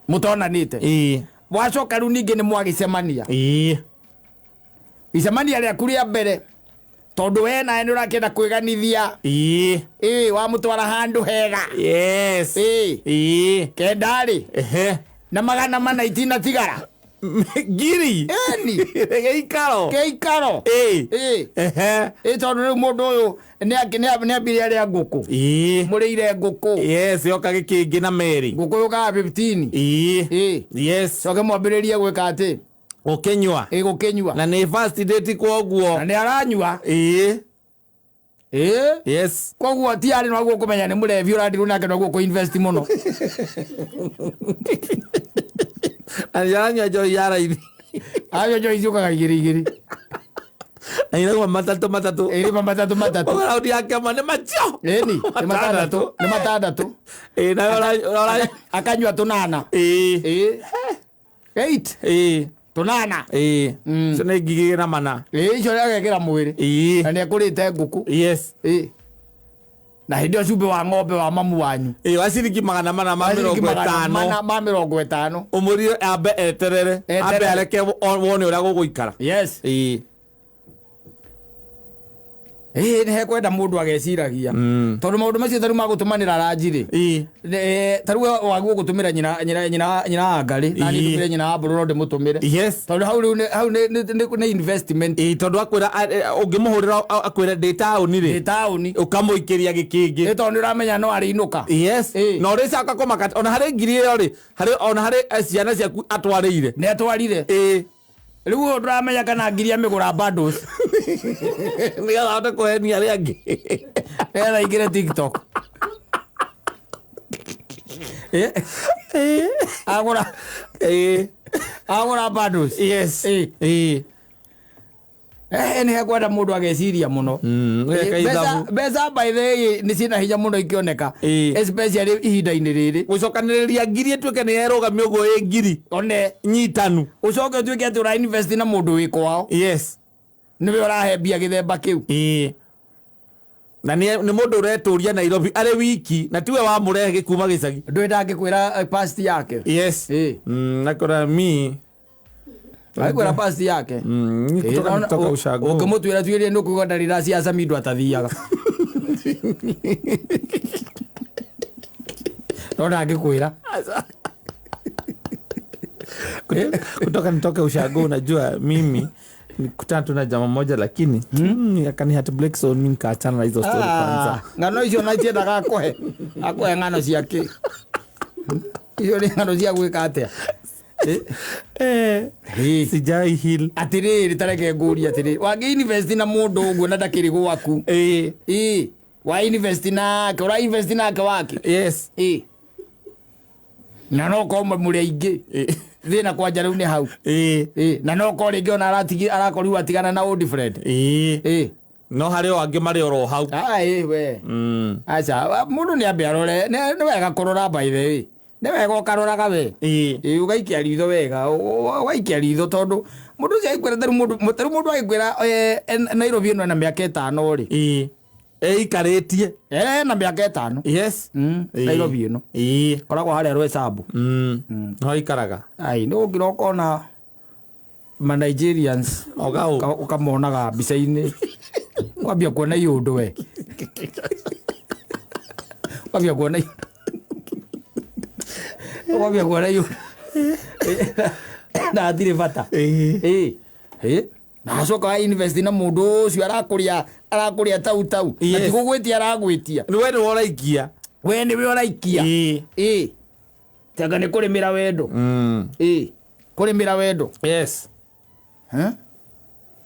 S1: mũtonanĩte.
S2: Ĩ.
S1: Wacoka rĩu ningĩ nĩ mwagĩcemania.
S2: Ĩ.
S1: Icemania rĩaku rĩa mbere tondũ we nawe nĩ ũrakĩenda kwĩganithia.
S2: Ĩ.
S1: Ĩ wamũtwara handũ hega.
S2: Yes.
S1: Ĩ.
S2: Ĩ.
S1: Kenda rĩ
S2: Ehe.
S1: na 400 itinatigara.
S2: Ngiri.
S1: Eni.
S2: Gĩikaro.
S1: Gĩikaro.
S2: Ĩĩ.
S1: Ĩĩ.
S2: Ehe.
S1: Ĩ tondũ rĩu mũndũ ũyũ nĩ ambire arĩa ngũkũ.
S2: Ĩĩ.
S1: Mũrĩire ngũkũ.
S2: Yes, yoka gĩkĩngĩ na Mary.
S1: Ngũkũ yũkaga 15.
S2: Ĩĩ.
S1: Ĩĩ.
S2: Yes.
S1: Coke mwambĩrĩrie gwĩka atĩ.
S2: Gũkĩnyua.
S1: Ĩ gũkĩnyua.
S2: Na nĩ first date kwoguo.
S1: Na nĩ aranyua.
S2: Ĩĩ.
S1: Ĩĩ.
S2: Yes.
S1: Koguo ti arĩ noguo kũmenya nĩ mũrevi ũrandirwo nake noguo kũ invest mũno.
S2: Na nĩ aranyua njohi ya raithi.
S1: Acio njohi ciũkaga igĩrĩ igĩrĩ.
S2: Na irauma matatũ matatũ.
S1: Ĩrĩ ma matatũ matatũ.
S2: Ũguo raundi ya kĩama nĩ macio.
S1: Ĩni nĩ matandatũ. Nĩ matandatũ.
S2: Ĩĩ, nawe ũra
S1: Akanyua tũnana.
S2: Ĩĩ.
S1: Ĩĩ. 8.
S2: Ĩĩ.
S1: Tũnana.
S2: Ĩĩ. Icio nĩ ngigĩ na mana.
S1: Ĩĩ icio agekĩra mwĩrĩ.
S2: Ĩĩ.
S1: Na nĩ ekũrĩte ngũkũ.
S2: Yes.
S1: Ĩĩ. Na hĩndĩ ĩyo cumbĩ wa ng'ombe wa mamu wanyu.
S2: Ĩĩ, wa ciringi 450.
S1: Wa ciringi 450.
S2: Ũmũrie ambe eterere.
S1: Eterere.
S2: Ambe areke wone ũrĩa gũgũikara.
S1: Yes.
S2: Ĩĩ.
S1: Ĩĩ nĩ hekwenda mũndũ ageciragia. Tondũ maũndũ macio tarĩu magũtũmanĩra ranji rĩ.
S2: Ĩĩ.
S1: Tarĩu wagwo gũtũmĩra nyina nyina nyina nyina wa ngarĩ na niĩ
S2: Ĩĩ.
S1: ndũmĩre nyina wa mbũrũ no ndĩmũtũmĩre.
S2: Yes.
S1: Tondũ hau rĩu hau nĩ investment.
S2: Ĩĩ, tondũ akwĩra ũngĩmũhũrĩra akwĩre ndĩ taũni
S1: Ndĩ
S2: rĩ.
S1: taũni.
S2: Ũkamũikĩria gĩkĩngĩ.
S1: Ĩ tondũ nĩ ũramenya no arĩinũka.
S2: Yes.
S1: Ĩĩ.
S2: Na ũrĩcoka kũmaka ona harĩ ngiri ĩyo rĩ, harĩ ona harĩ ciana ciaku atwarĩire.
S1: Nĩ atwarire.
S2: Ĩĩ.
S1: Rĩu ũyũ ndũramenya kana ngiri amĩgũra bundles.
S2: Nĩgetha ahote kũhenia arĩa angĩ.
S1: Nĩgetha aingĩre TikTok. Ĩ. Agũra.
S2: Ĩĩ.
S1: Agũra bundles.
S2: Yes.
S1: Ĩĩ.
S2: Ĩĩ.
S1: Nĩ hekwenda mũndũ ageciria mũno.
S2: Ũgeka ithabu.
S1: Mbeca by the way nĩ ciĩna hinya mũno ikĩoneka.
S2: Ĩĩ.
S1: Especially ihinda-inĩ rĩrĩ.
S2: Gũcokanĩrĩria ngiri ĩtuĩke nĩ yerũgamia ũguo ĩ ngiri.
S1: One
S2: Nyitanu.
S1: ũcoke ũtuĩke atĩ ũra invest na mũndũ wĩ kwao.
S2: Yes.
S1: Nĩwe ũrahe mbia gĩthemba kĩu.
S2: Ĩĩ. Na nĩ mũndũ ũretũria Nairobi arĩ wiki na tiwe wamũrehe gĩkuma gĩcagi.
S1: Ndũĩ ndangĩkwĩra past yake.
S2: Yes.
S1: Ĩĩ.
S2: Nakora mi.
S1: Angĩkwĩra past yake.
S2: Ni kutoka ushago.
S1: Ũngĩmũtuĩra tuĩrie nĩ ũkũigua ndarĩ cia Samido atathiaga. No ndangĩkwĩra.
S2: Kutoka nitoke ushago, unajua mimi nikutana tu na jamaa moja lakini akani heartbreak, so mimi nikaachana na hizo story kwanza.
S1: Ng'ano icio na itiendaga akũhe. Akũhe ng'ano ciake. Icio nĩ ng'ano cia gwĩka atĩa?
S2: Eh, sijai heal.
S1: Atĩrĩrĩ tareke ngũrie atĩrĩrĩ wangĩ invest na mũndũ ũguo na ndakĩrĩ gwaku.
S2: Eh,
S1: Ĩĩ. Wa invest nake, ũra invest nake wake.
S2: yes.
S1: Ĩĩ. Na no korwo mũrĩ aingĩ.
S2: Eh,
S1: Thĩna kwanja rĩu nĩ hau.
S2: eh,
S1: Ĩĩ. Na no korwo rĩngĩ ona arakorirwo atigana na old friend.
S2: eh.
S1: Ĩĩ.
S2: No harĩ o angĩ marĩ oro hau.
S1: Ah, ĩĩ we. Aca, mũndũ nĩ ambe arore, nĩ wega kũrora by the way. Nĩ wega ũkaroraga we.
S2: Eh,
S1: Ĩĩ ũgaikia ritho wega, ũgaikia ritho tondũ mũndũ ũcio agĩkwĩra tarĩu mũndũ tarĩu mũndũ agĩkwĩra Nairobi ĩno ena mĩaka 5 rĩ.
S2: eh. Ĩikarĩtie.
S1: Ena mĩaka 5.
S2: Yes.
S1: Nairobi ĩno.
S2: Eh.
S1: Koragwo harĩa Rwesambu.
S2: No ikaraga.
S1: Ai, nĩ ũngĩra ũkona ma Nigerians
S2: Ogau.
S1: ũkamonaga mbica-inĩ. Kwambia kuona iũndũ we. Kwambia kuona iũndũ. Kwambia kuona iũndũ. Na hatirĩ bata.
S2: Eh.
S1: Ĩĩ. Ĩĩ. Na acoka wa invest na mũndũ ũcio arakũrĩa tau tau. Na
S2: Yes.
S1: ti gũgwĩtia aragwĩtia.
S2: Nĩ we nĩwe ũraikia.
S1: We nĩwe ũraikia.
S2: Ĩĩ.
S1: Ĩĩ. Tanga nĩ kũrĩmĩra wendo. Ĩĩ. Kũrĩmĩra wendo.
S2: Yes.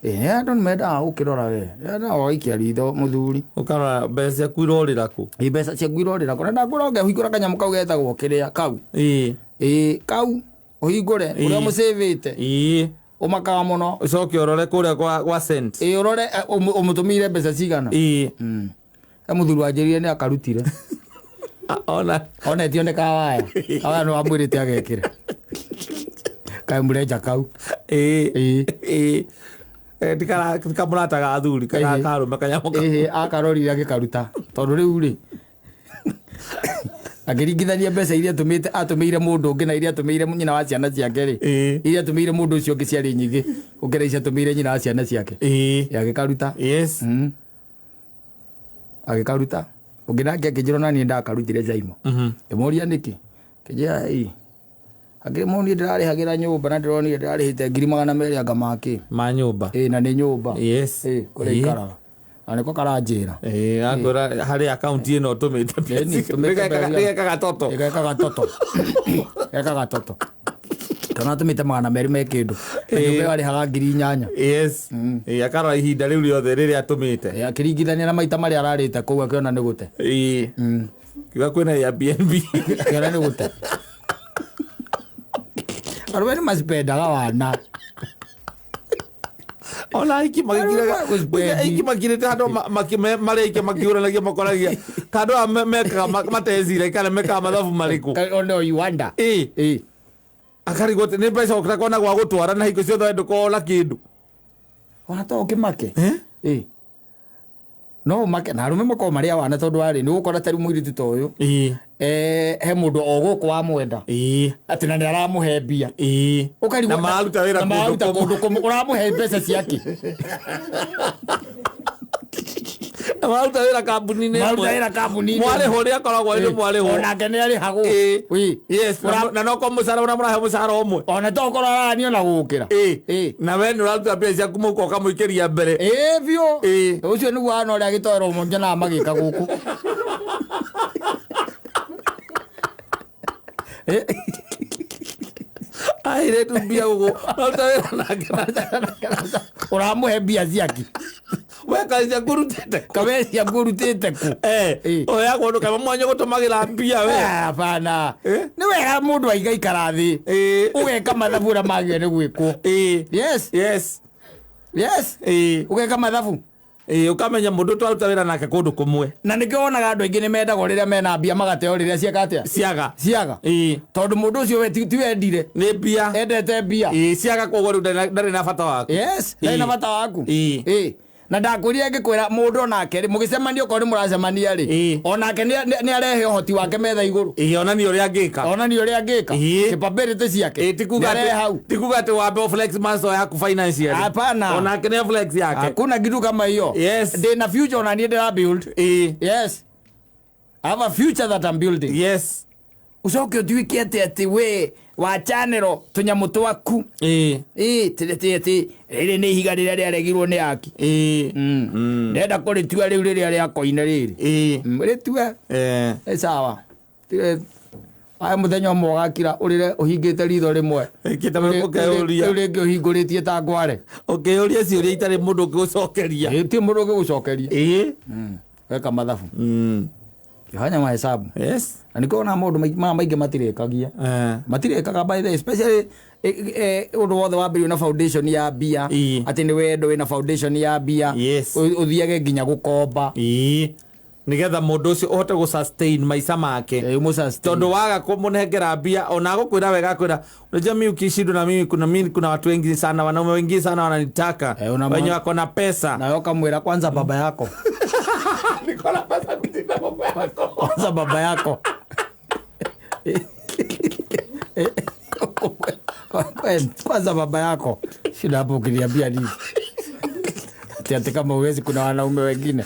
S1: Ĩĩ, andũ nĩ mendaga gũkĩrora we. Endaga ũgaikia ritho mũthuri.
S2: Ũkarora mbeca ciaku irorĩra kũ.
S1: Ĩ mbeca ciaku irorĩra kũ. Na ndakwĩra ũngĩhingũra kanyamũ kau getagwo kĩrĩa kau.
S2: Ĩĩ.
S1: Ĩĩ, kau ũhingũre ũrĩa mũcĩvĩte.
S2: Ĩĩ.
S1: Ũmakaga mũno.
S2: Ũcoke ũrore kũrĩa kwa cent.
S1: Ĩĩ ũrore ũmũtũmĩire mbeca cigana.
S2: Ĩĩ.
S1: E mũthuri wanjĩrire nĩ akarutire.
S2: Ona.
S1: Ona ĩtionekaga waya. Kawaya nĩ wamwĩrĩte agekĩre. Kaĩ mũrenja kau.
S2: Ĩĩ.
S1: Ĩĩ.
S2: Ĩĩ. Tikamũrataga athuri kana
S1: Ĩĩ.
S2: karũme kanyamũ kau.
S1: Ĩhĩ akarorire agĩkaruta. Tondũ rĩu rĩ akĩringithania mbeca iria atũmĩire mũndũ ũngĩ na iria atũmĩire nyina wa ciana ciake rĩ.
S2: Ĩĩ.
S1: Iria atũmĩire mũndũ ũcio ũngĩ ciarĩ nyingĩ gũkĩra icio atũmĩire nyina wa ciana ciake.
S2: Ĩĩ.
S1: Agĩkaruta.
S2: Yes.
S1: Agĩkaruta. Ũngĩ nake akĩnjĩra ona niĩ ndakarutire Jaimo. Ngĩmũria nĩkĩ? Akĩnjĩra ĩĩ. Akĩrĩ mũniĩ ndĩrarĩhagĩra nyũmba na ndĩronire ndĩrarĩhĩte 200,000 anga makĩ.
S2: Ma nyũmba.
S1: Ĩ, na nĩ nyũmba.
S2: Yes.
S1: Ĩ, kũrĩa ikaraga. Na nĩko karanjĩra.
S2: Ĩ, akwĩra harĩ akaunti ĩno ũtũmĩte
S1: Ĩni, tũmĩte mbeca.
S2: Nĩgekaga toto.
S1: Ĩgekaga toto. Gekaga toto. Kana atũmĩte 200 me kĩndũ. Na nyũmba ĩyo arĩhaga 8,000.
S2: Yes. Ĩ, akarora ihinda rĩu rĩothe rĩrĩa atũmĩte.
S1: Ĩ, akĩringithania na maita marĩa ararĩte kũu akĩona nĩ gũte.
S2: Ĩ. Kiuga kwĩna Airbnb.
S1: Akĩona nĩ gũte. Arũme nĩ macipendaga wana.
S2: Ona aiki magĩkiraga
S1: Arũme gũcipendi.
S2: aiki makirĩte handũ marĩ aiki makĩhũranagia makoragia kandũ aya mekaga matecira kana mekaga mathabu marĩkũ.
S1: Ono you wonder.
S2: Ĩ.
S1: Ĩ.
S2: Akarigwo atĩ nĩ mbeca ũtakona gwa gũtwara na hingo ciothe we ndũkoragwo na kĩndũ.
S1: Ona to ũkĩmake.
S2: Eh?
S1: Ĩ. No ũmake na arũme makoragwo marĩ a wana tondũ warĩ nĩ ũgũkora ta rĩu mũirĩtu ta ũyũ.
S2: Ĩ.
S1: He mũndũ o gũkũ wamwenda.
S2: Ĩ.
S1: Atĩ na nĩ aramũhe mbia.
S2: Ĩ.
S1: Ũkarigwo
S2: Na mararuta wĩra
S1: na mararuta
S2: kũndũ
S1: kũndũ kũmwe. Ũramũhe mbeca ciake.
S2: Na mararuta wĩra kambuni-inĩ
S1: Mararuta
S2: ĩmwe.
S1: wĩra kambuni-inĩ.
S2: Mwarĩhwo ũrĩa akoragwo arĩ mwarĩhwo.
S1: Onake nĩ arĩhagwo.
S2: Ĩ.
S1: Ĩ.
S2: Yes. Na no kwa mũcara ũrĩa mũrahe mũcara ũmwe.
S1: Ona to ũkorwo araranio na gũkĩra.
S2: Ĩ.
S1: Ĩ.
S2: Na we nĩ ũraruta mbia ciaku mũhuko ũkamũikĩria mbere.
S1: Ĩ biũ.
S2: Ĩ.
S1: Ũcio nĩguo wana ũrĩa gĩtoero nyonaga magĩka gũkũ. Ĩ.
S2: Airĩtu mbia gũkũ. Ũraruta wĩra nake.
S1: Ũramũhe mbia ciake.
S2: We kaĩ ciaku ũrutĩte kũ?
S1: Kawe ciaku ũrutĩte kũ?
S2: Eh.
S1: Ĩ.
S2: Ũheagwo ndũ kama mwanya gũtũmagĩra mbia we.
S1: Ah, Hapana.
S2: Eh?
S1: Nĩ wega mũndũ aigaikara thĩ.
S2: Ĩ.
S1: Ũgeka mathabu ũrĩa magĩrĩire nĩ gwĩkwo.
S2: Ĩ.
S1: Yes.
S2: Yes.
S1: Yes.
S2: Ĩ.
S1: Ũgeka mathabu.
S2: Ĩ, ũkamenya mũndũ twaruta wĩra nake kũndũ kũmwe.
S1: Na nĩkĩo wonaga andũ aingĩ nĩ mendagwo rĩrĩa mena mbia magateo rĩrĩa cieka atĩa?
S2: Ciaga.
S1: Ciaga.
S2: Ĩ.
S1: Tondũ mũndũ ũcio we ti wendire.
S2: Nĩ mbia.
S1: Endete mbia.
S2: Ĩ, ciaga koguo rĩu ndarĩ na bata waku.
S1: Yes. Ndarĩ na
S2: Ĩ.
S1: bata waku.
S2: Ĩ.
S1: Ĩ. Na ndakwĩrire ngĩkwĩra mũndũ onake rĩ mũgĩcemania okorwo nĩ mũracemania rĩ
S2: Ĩ.
S1: onake nĩ arehe ũhoti wake metha igũrũ.
S2: Ĩ, onanie ũrĩa angĩka.
S1: Onanie ũrĩa angĩka.
S2: Ĩ.
S1: Capability ciake.
S2: Ĩ, ti kuga
S1: Nĩ arehe
S2: atĩ
S1: hau.
S2: ti kuga atĩ wambe flex muscle yaku financially.
S1: Hapana.
S2: Onake nĩ flex yake.
S1: Hakuna kitu kama hiyo.
S2: Yes.
S1: Ndĩna future ona niĩ ndĩra build.
S2: Ĩ.
S1: Yes. I have a future that I'm building.
S2: Yes.
S1: Ucoke ũtuĩke atĩ atĩ we wachanĩro tũnyamũ twaku.
S2: Ĩ.
S1: Ĩ tĩ tĩ tĩ rĩrĩ nĩ ihiga rĩrĩa rĩaregirwo nĩ aki.
S2: Ĩ.
S1: Ndenda kũrĩtua rĩu rĩrĩa rĩa koine rĩrĩ.
S2: Ĩ.
S1: Rĩtue.
S2: Eh.
S1: Ĩ sawa. Aya mũthenya ũmwe ũgakira ũrĩre ũhingĩte ritho rĩmwe.
S2: Ĩkĩte ũkeyũria.
S1: Rĩu rĩngĩ ũhingũrĩtie ta ngware.
S2: Ũkĩyũria ciũria itarĩ mũndũ ũngĩgũcokeria.
S1: Ĩ ti mũndũ ũngĩgũcokeria.
S2: Ĩ.
S1: Weka mathabu. Fanya mahesabu.
S2: Yes.
S1: Na nĩkĩo ona maũndũ maya maingĩ matirĩkagia.
S2: Eh.
S1: Matirĩkaga by the way, especially ũndũ wothe wambĩrĩirio na foundation ya mbia.
S2: Ĩ.
S1: Atĩ nĩ wendo wĩna foundation ya mbia.
S2: Yes.
S1: Ũthiage nginya gũkomba.
S2: Ĩ. Nĩgetha mũndũ ũcio ũhote gũ sustain maica make.
S1: Ĩ, ũmũ-sustain.
S2: Tondũ waga kũmũnengera mbia ona agũkwĩra wega akwĩra unajua mi ukishindwa na mimi kuna mimi kuna watu wengi sana wanaume wengi sana wananitaka
S1: Eh, una
S2: wenye wako na pesa.
S1: Nawe ũkamwĩra kwanza baba yako.
S2: Niko na pesa kushinda baba yako.
S1: Kwanza baba yako. Kwanza baba yako. Shida hapo ukiniambia nini? Ati ati kama uwezi kuna wanaume wengine.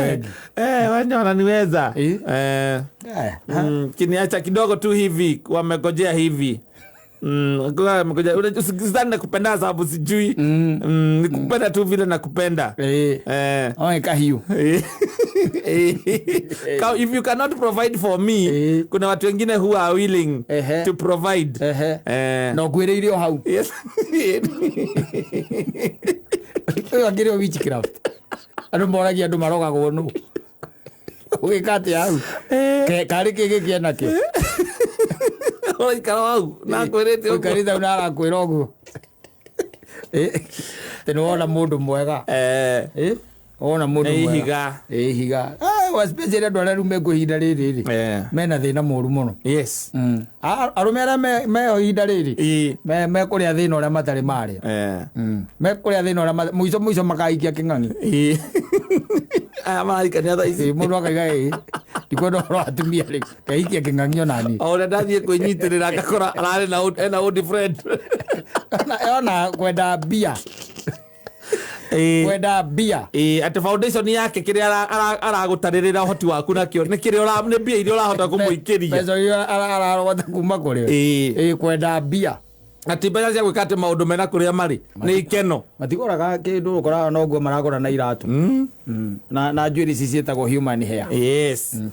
S1: Wengi.
S2: Eh, wenye wananiweza.
S1: Eh?
S2: Eh.
S1: Eh.
S2: Kiniacha kidogo tu hivi wamegojea hivi. Wamegojea. Unajua, Sidhani nakupenda sababu sijui. Nikupenda tu vile nakupenda.
S1: Eh.
S2: Eh.
S1: Oe kahiu.
S2: If you cannot provide for me,
S1: Eh.
S2: kuna watu wengine who are willing
S1: Ehe.
S2: to provide.
S1: Ehe.
S2: Eh.
S1: Na ũkwĩrĩire o hau.
S2: Yes.
S1: Ũyũ akĩrĩ o witchcraft. Andũ moragia andũ marogagwo nũ. Ũgĩka atĩa hau? Karĩ kĩ gĩkĩ enakĩo?
S2: Ũraikara hau na kwĩrĩte ũguo.
S1: Ũikarĩte hau na arakwĩra ũguo. Atĩ nĩ wona mũndũ mwega.
S2: Eh.
S1: Wona mũndũ
S2: Nĩ
S1: mwega.
S2: ihiga.
S1: Ĩ ihiga. Especially andũ arĩa rĩu mekuo ihinda rĩrĩ rĩ.
S2: Eh.
S1: Mena thĩna mũru mũno.
S2: Yes.
S1: Arũme arĩa meho ihinda rĩrĩ
S2: Ĩ.
S1: mekũrĩa thĩna ũrĩa matarĩ marĩa.
S2: Eh.
S1: Mekũrĩa thĩna ũrĩa mũico mũico makaikia kĩng'ang'i.
S2: Ĩ. Aya marahikania thaa ici.
S1: Ĩ, mũndũ akaiga ĩ ndikwenda ũhoro wa atumia rĩ ngaikia kĩng'ang'i ona niĩ.
S2: O ũrĩa ndathiĩ kwĩnyitĩrĩra ngakora ararĩ na ena old friend.
S1: Ona kwenda mbia. Kwenda mbia.
S2: Ĩĩ, atĩ foundation yake kĩrĩa aragũtarĩrĩra ũhoti waku nakĩo nĩ kĩrĩa nĩ mbia iria ũrahota kũmũikĩria.
S1: Mbeca iria ararogota kuma kũrĩ we. Ĩĩ, kwenda mbia.
S2: Atĩ mbeca cia gwĩka atĩ maũndũ mena kũrĩa marĩ nĩ ikeno.
S1: Matigũraga kĩndũ, ũkoraga noguo maragũra na iratũ. Na njuĩrĩ ici ciĩtagwo human hair.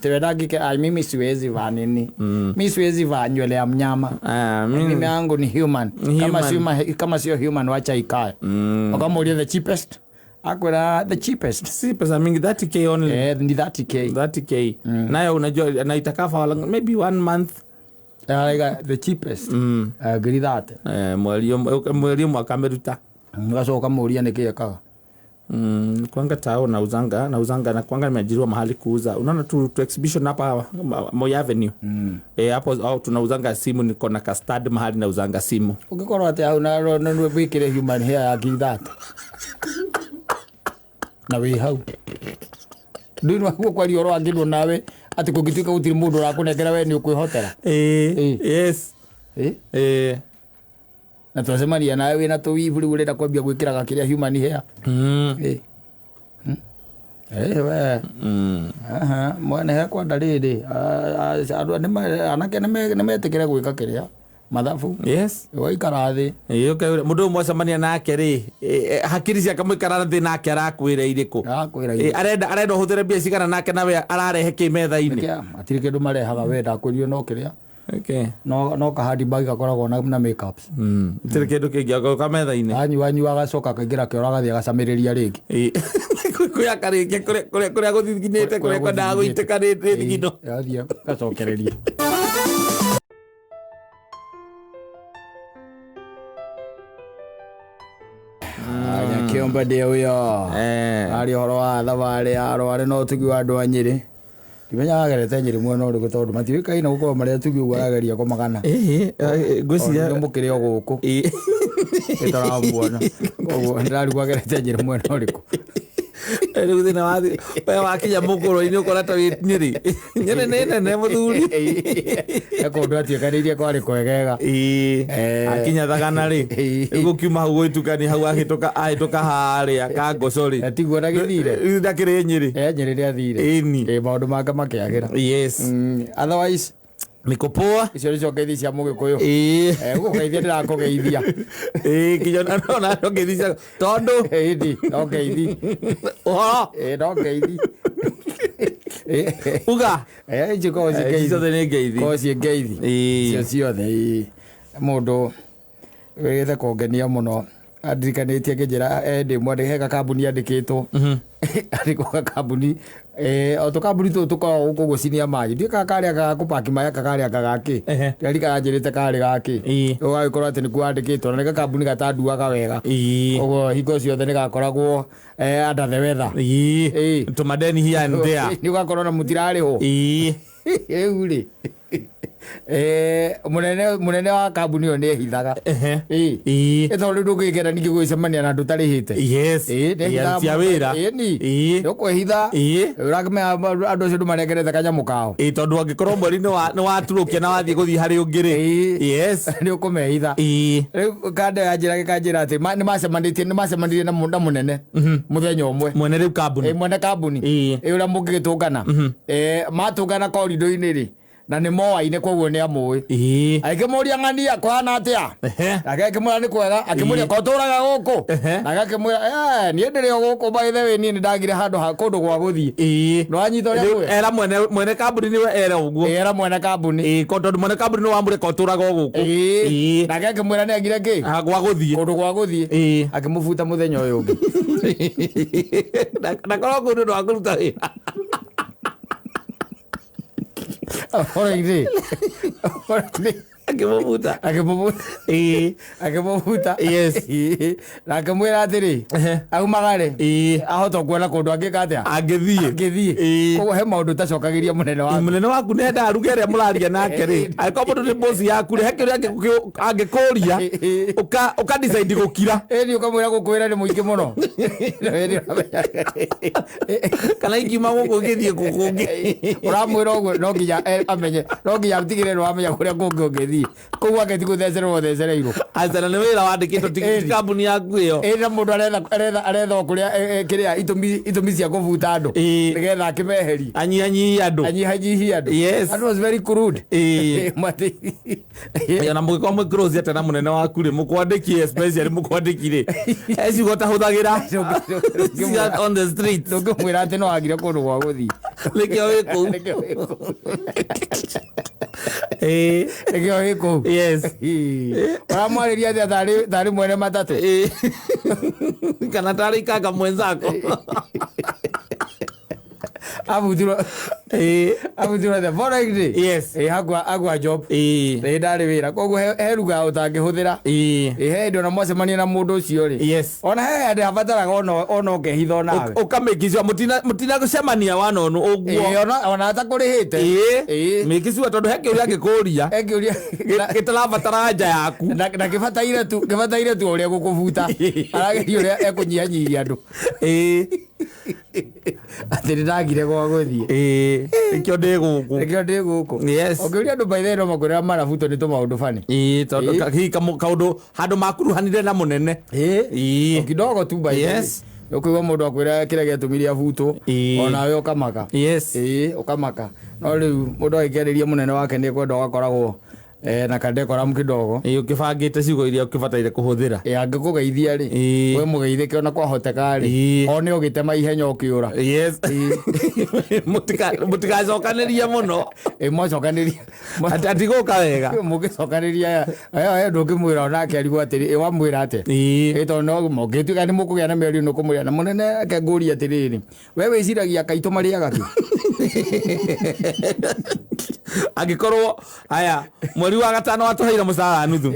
S1: Tewenda ngike, ai, mimi siwezi vaa nini, mi siwezi vaa nywele ya mnyama.
S2: Ah,
S1: Mimi yangu ni human. Kama
S2: Human.
S1: sio kama sio human, wacha ikae. Ukamuulia the cheapest, akwira the cheapest.
S2: Si pesa mingi, 30K only.
S1: Eh, ni 30K.
S2: 30K nayo unajua na itakaa for maybe one month.
S1: Araiga the cheapest ngiri 30.
S2: Eh, mweri ũmwe akamĩruta.
S1: Ugacoka ũkamũria nĩkĩ ekaga.
S2: Kwanga tao nauzanga na kwanga nimeajiriwa mahali kuuza, unaona tu exhibition hapa Moi Avenue. Eh, hapo au tunauzanga simu, niko na kastad mahali nauzanga simu.
S1: Ũngĩkorwo atĩ hau na wĩkĩre human hair ya ngiri 30 na wĩ hau ndũĩ waguo kwaria ũhoro wa kĩndũ nawe atĩ kũngĩtuĩka gũtirĩ mũndũ ũrakũnengera we nĩ ũkwĩhotera.
S2: Yes.
S1: Na twacemania nawe wĩna tũwivu rĩu ũrenda kwambia gwĩkĩraga kĩrĩa human hair. We. Aha, mwene hekwenda rĩrĩ andũ anake nĩmetĩkĩre gwĩka kĩrĩa mathabu. Waikara thĩ.
S2: Ĩĩ, okay, mũndũ ũyũ mwacemania nake rĩ, hakiri ciake mũikara thĩ nake arakwĩra irĩkũ?
S1: Arakwĩra.
S2: Arenda ũhũthĩre mbia cigana nake nawe ararehe kĩ metha-inĩ?
S1: Hatirĩ kĩndũ marehaga we ndakwĩrire no kĩrĩa no kahandi bag gakoragwo na makeups.
S2: Hatirĩ kĩndũ kĩngĩ agoka metha-inĩ.
S1: Anyua agacoka akaingĩra kĩoro agathiĩ agacamĩrĩria rĩngĩ.
S2: Kwĩ akarĩkia kũrĩa gũthinginĩte, kũrĩa kwendaga gũitĩka nĩ thigino.
S1: Athiĩ agacokereria. Nyakiomba ndĩ ũyo. Arĩ ũhoro wa thabarĩ ya Rware na ũtugi wa andũ a Nyĩrĩ. Ndimenya agerete Nyĩrĩ mwena ũrĩkũ tondũ matiũĩkaine gũkorwo marĩ atugi ũguo arageria kũmagana.
S2: Ngwĩciria
S1: Tondũ mũkĩrĩ o gũkũ. Nĩtũramuona. Koguo ndĩrarigwo agerete Nyĩrĩ mwena ũrĩkũ.
S2: Rĩu thĩna wa we wakinya mũkũrũ-inĩ ũkora ta wĩ Nyĩrĩ. Nyĩrĩ nĩ nene mũthuri.
S1: He kũndũ atuĩkanĩirie kwarĩ kwegega.
S2: Akinya Thagana rĩ, rĩu gũkiuma hau gũitukania hau ahĩtũka harĩa Kangoco rĩ.
S1: Na tiguo ndagĩthire.
S2: Ndakĩrĩ Nyĩrĩ.
S1: Nyĩrĩ nĩathire.
S2: Ĩni.
S1: Maũndũ make makĩagĩra. Otherwise
S2: Niko poa.
S1: Icio nĩcio ngeithi cia mũgĩkũyũ. Gũkũgeithia ndĩrakũgeithia.
S2: Kinya ona no ngeithi cia tondũ.
S1: Ĩni, no ngeithi.
S2: Ũhoro.
S1: No ngeithi.
S2: Uga.
S1: Icio korwo ciĩ ngeithi.
S2: Ciothe nĩ ngeithi.
S1: Korwo ciĩ ngeithi. Icio ciothe, ĩĩ. Mũndũ wĩgĩte kũngenia mũno andirikanĩtie ngĩnjĩra, ndĩ mwandĩke he gakambuni andĩkĩtwo. Andĩkwo gakambuni, o tũkambuni tũtũ tũkoragwo gũkũ ũguo cinia maji. Ndiũĩ kana karĩa ga kũpaki maĩ aka karĩa anga gakĩ. Ndĩrarikana anjĩrĩte karĩ gakĩ. Ũgagĩkorwo atĩ nĩkuo andĩkĩtwo na nĩ gakambuni gatanduaga wega. Ũguo hingo ciothe nĩ gakoragwo, under the weather.
S2: Tũmadeni here and there.
S1: Nĩ ũgakorwo na mũtirarĩhwo. Rĩu rĩ, mũnene wa kambuni ĩyo nĩ ehithaga. Ĩ tondũ rĩu ndũngĩkenda ningĩ gwĩcemania na andũ ũtarĩhĩte. Nĩ ehithaga
S2: Aruti a wĩra.
S1: Ĩni. Nĩ ũkwĩhitha. Ũrakĩmenya andũ acio ndũmanengerete kanyamũ kao.
S2: Tondũ angĩkorwo mweri nĩ waturũkia na wathiĩ gũthiĩ harĩ ũngĩ rĩ.
S1: Nĩ ũkũmehitha. Rĩu kanda ya njĩra gĩkanjĩra atĩ nĩ macemanirie na mũnene mũthenya ũmwe.
S2: Mwene rĩu kambuni.
S1: Mwene kambuni. Ũrĩa mũngĩgĩtũngana. Matũngana korido-inĩ rĩ, na nĩ moaine koguo nĩ amũĩ. Agĩkĩmũria ng'ania kũhana atĩa? Nake akĩmwĩra nĩ kwega, akĩmũria ko tũraga gũkũ? Nake akĩmwĩra, niĩ ndĩrĩ o gũkũ by the way, niĩ nĩ ndagire handũ ha kũndũ gwa gũthiĩ. Nĩ wanyita ũrĩa
S2: Rĩu
S1: ngwĩra?
S2: era mwene kambuni nĩwe era ũguo.
S1: Era mwene kambuni.
S2: Ko tondũ mwene kambuni nĩ wamũre ko tũraga o gũkũ.
S1: Nake akĩmwĩra nĩ agire kĩ?
S2: Ha, gwa gũthiĩ.
S1: Kũndũ gwa gũthiĩ. Akĩmũbuta mũthenya ũyũ ũngĩ.
S2: Na korwo kũu nĩ ũndũ wa kũruta wĩra.
S1: Oroire. Oroire.
S2: Akĩmũbuta.
S1: Akĩmũbuta. Akĩmũbuta. Na akĩmwĩra atĩrĩ, aumagare. Ahota kuona kũndũ angĩka atĩa?
S2: Angĩthiĩ.
S1: Angĩthiĩ. Koguo he maũndũ ũtacokagĩria mũnene waku.
S2: Mũnene waku nĩ endaga ruge ĩrĩa mũraria nake rĩ. Angĩkorwo mũndũ nĩ boss yaku rĩ, he kĩũria angĩkũria, ũka decide gũkira.
S1: Ĩni ũkamwĩra gũkwĩra nĩ mũingĩ mũno.
S2: Kana ingiuma gũkũ ngĩthiĩ kũngĩ.
S1: Ũramwĩra ũguo no nginya amenye, no nginya atigĩrĩre nĩ wamenya kũrĩa kũngĩ ũngĩthiĩ. Gũthiĩ kũu gwake ti gũthecererwo thecereirwo.
S2: Aca na nĩ wĩra wandĩkĩtwo ti
S1: Ĩni.
S2: ti kambuni yaku ĩyo.
S1: Ĩ na mũndũ aretha o kũrĩa kĩrĩa itũmi cia kũbuta andũ
S2: Ĩĩ.
S1: nĩgetha akĩmeherie.
S2: Anyihanyihie andũ.
S1: Anyihanyihie andũ.
S2: Yes.
S1: That was very crude.
S2: Ĩĩ.
S1: Mati.
S2: Ona mũgĩkorwo mwĩ close atĩa na mũnene waku rĩ, mũkwandĩki especially mũkwandĩki rĩ, he ciugo ũtahũthagĩra Cia on the street.
S1: Ndũngĩmwĩra atĩ no agire kũndũ gwa gũthiĩ.
S2: Nĩkĩo wĩ kũu.
S1: Nĩkĩo wĩ kũu.
S2: Ĩĩ.
S1: Nĩkĩo wĩ kũu.
S2: Yes.
S1: Ĩĩ. Ũramwarĩria atĩa tarĩ mwene matatũ?
S2: Ĩĩ. Kana tarĩ ikanga mwenzako.
S1: Abutirwo
S2: Ĩĩ.
S1: abutirwo the following day.
S2: Yes.
S1: Ĩĩ hakwa job.
S2: Ĩĩ.
S1: Ĩĩ ndarĩ wĩra koguo he ruga ũtangĩhũthĩra.
S2: Ĩĩ.
S1: Ĩĩ he hĩndĩ ona mwacemania na mũndũ ũcio rĩ.
S2: Yes.
S1: Ona he hĩndĩ habataraga ona ũkehitha onawe.
S2: Ũkamĩkicua mũtinagũcemania wanonu ũguo.
S1: Ĩĩ ona atakũrĩhĩte.
S2: Ĩĩ.
S1: Ĩĩ.
S2: Mĩkicua tondũ he kĩũria angĩkũria
S1: He kĩũria
S2: gĩtarabatara anja yaku.
S1: na kĩbataire tu ũrĩa gũkũbuta. Arageria ũrĩa ekũnyihanyihia andũ.
S2: Ĩĩ.
S1: Atĩ nĩndagire gwa gũthiĩ.
S2: Ĩĩ. Nĩkĩo ndĩ gũkũ.
S1: Nĩkĩo ndĩ gũkũ.
S2: Yes.
S1: Ũngĩũria andũ by the way no makwĩra marabutwo nĩ tũmaũndũ bani.
S2: Ĩĩ tondũ
S1: Ĩĩ.
S2: hihi kaũndũ handũ makuruhanire na mũnene.
S1: Ĩĩ.
S2: Ĩĩ.
S1: O kidogo tu by the way.
S2: Yes.
S1: Ũkũigua mũndũ akwĩra kĩrĩa gĩatũmire abutwo.
S2: Ĩĩ.
S1: Onawe ũkamaka.
S2: Yes.
S1: Ĩĩ ũkamaka. No rĩu mũndũ agĩkĩarĩria mũnene wake nĩ ekwenda ũgakoragwo na kadekoramu kidogo.
S2: Ĩĩ ũkĩbangĩte ciugo iria ũkĩbataire kũhũthĩra.
S1: Ĩĩ angĩkũgeithia rĩ,
S2: Ĩĩ.
S1: we mũgeithĩke ona kwahoteka rĩ,
S2: Ĩĩ.
S1: one ũgĩtema ihenya ũkĩũra.
S2: Yes. Mũtigacokanĩrie mũno.
S1: Ĩĩ mwacokanĩria.
S2: Atigũka wega.
S1: Mũgĩcokanĩria ndũngĩmwĩra onake arigwo atĩrĩ, ĩ wamwĩra atĩa?
S2: Ĩĩ.
S1: Ĩ tondũ no mũngĩtuĩka nĩ mũkũgĩa na mĩario nĩ ũkũmwĩra na mũnene reke ngũrie atĩrĩrĩ, we wĩciragia kaitũ marĩaga kĩ?
S2: Angĩkorwo aya mweri wa gatano watũheire mũcara nuthu,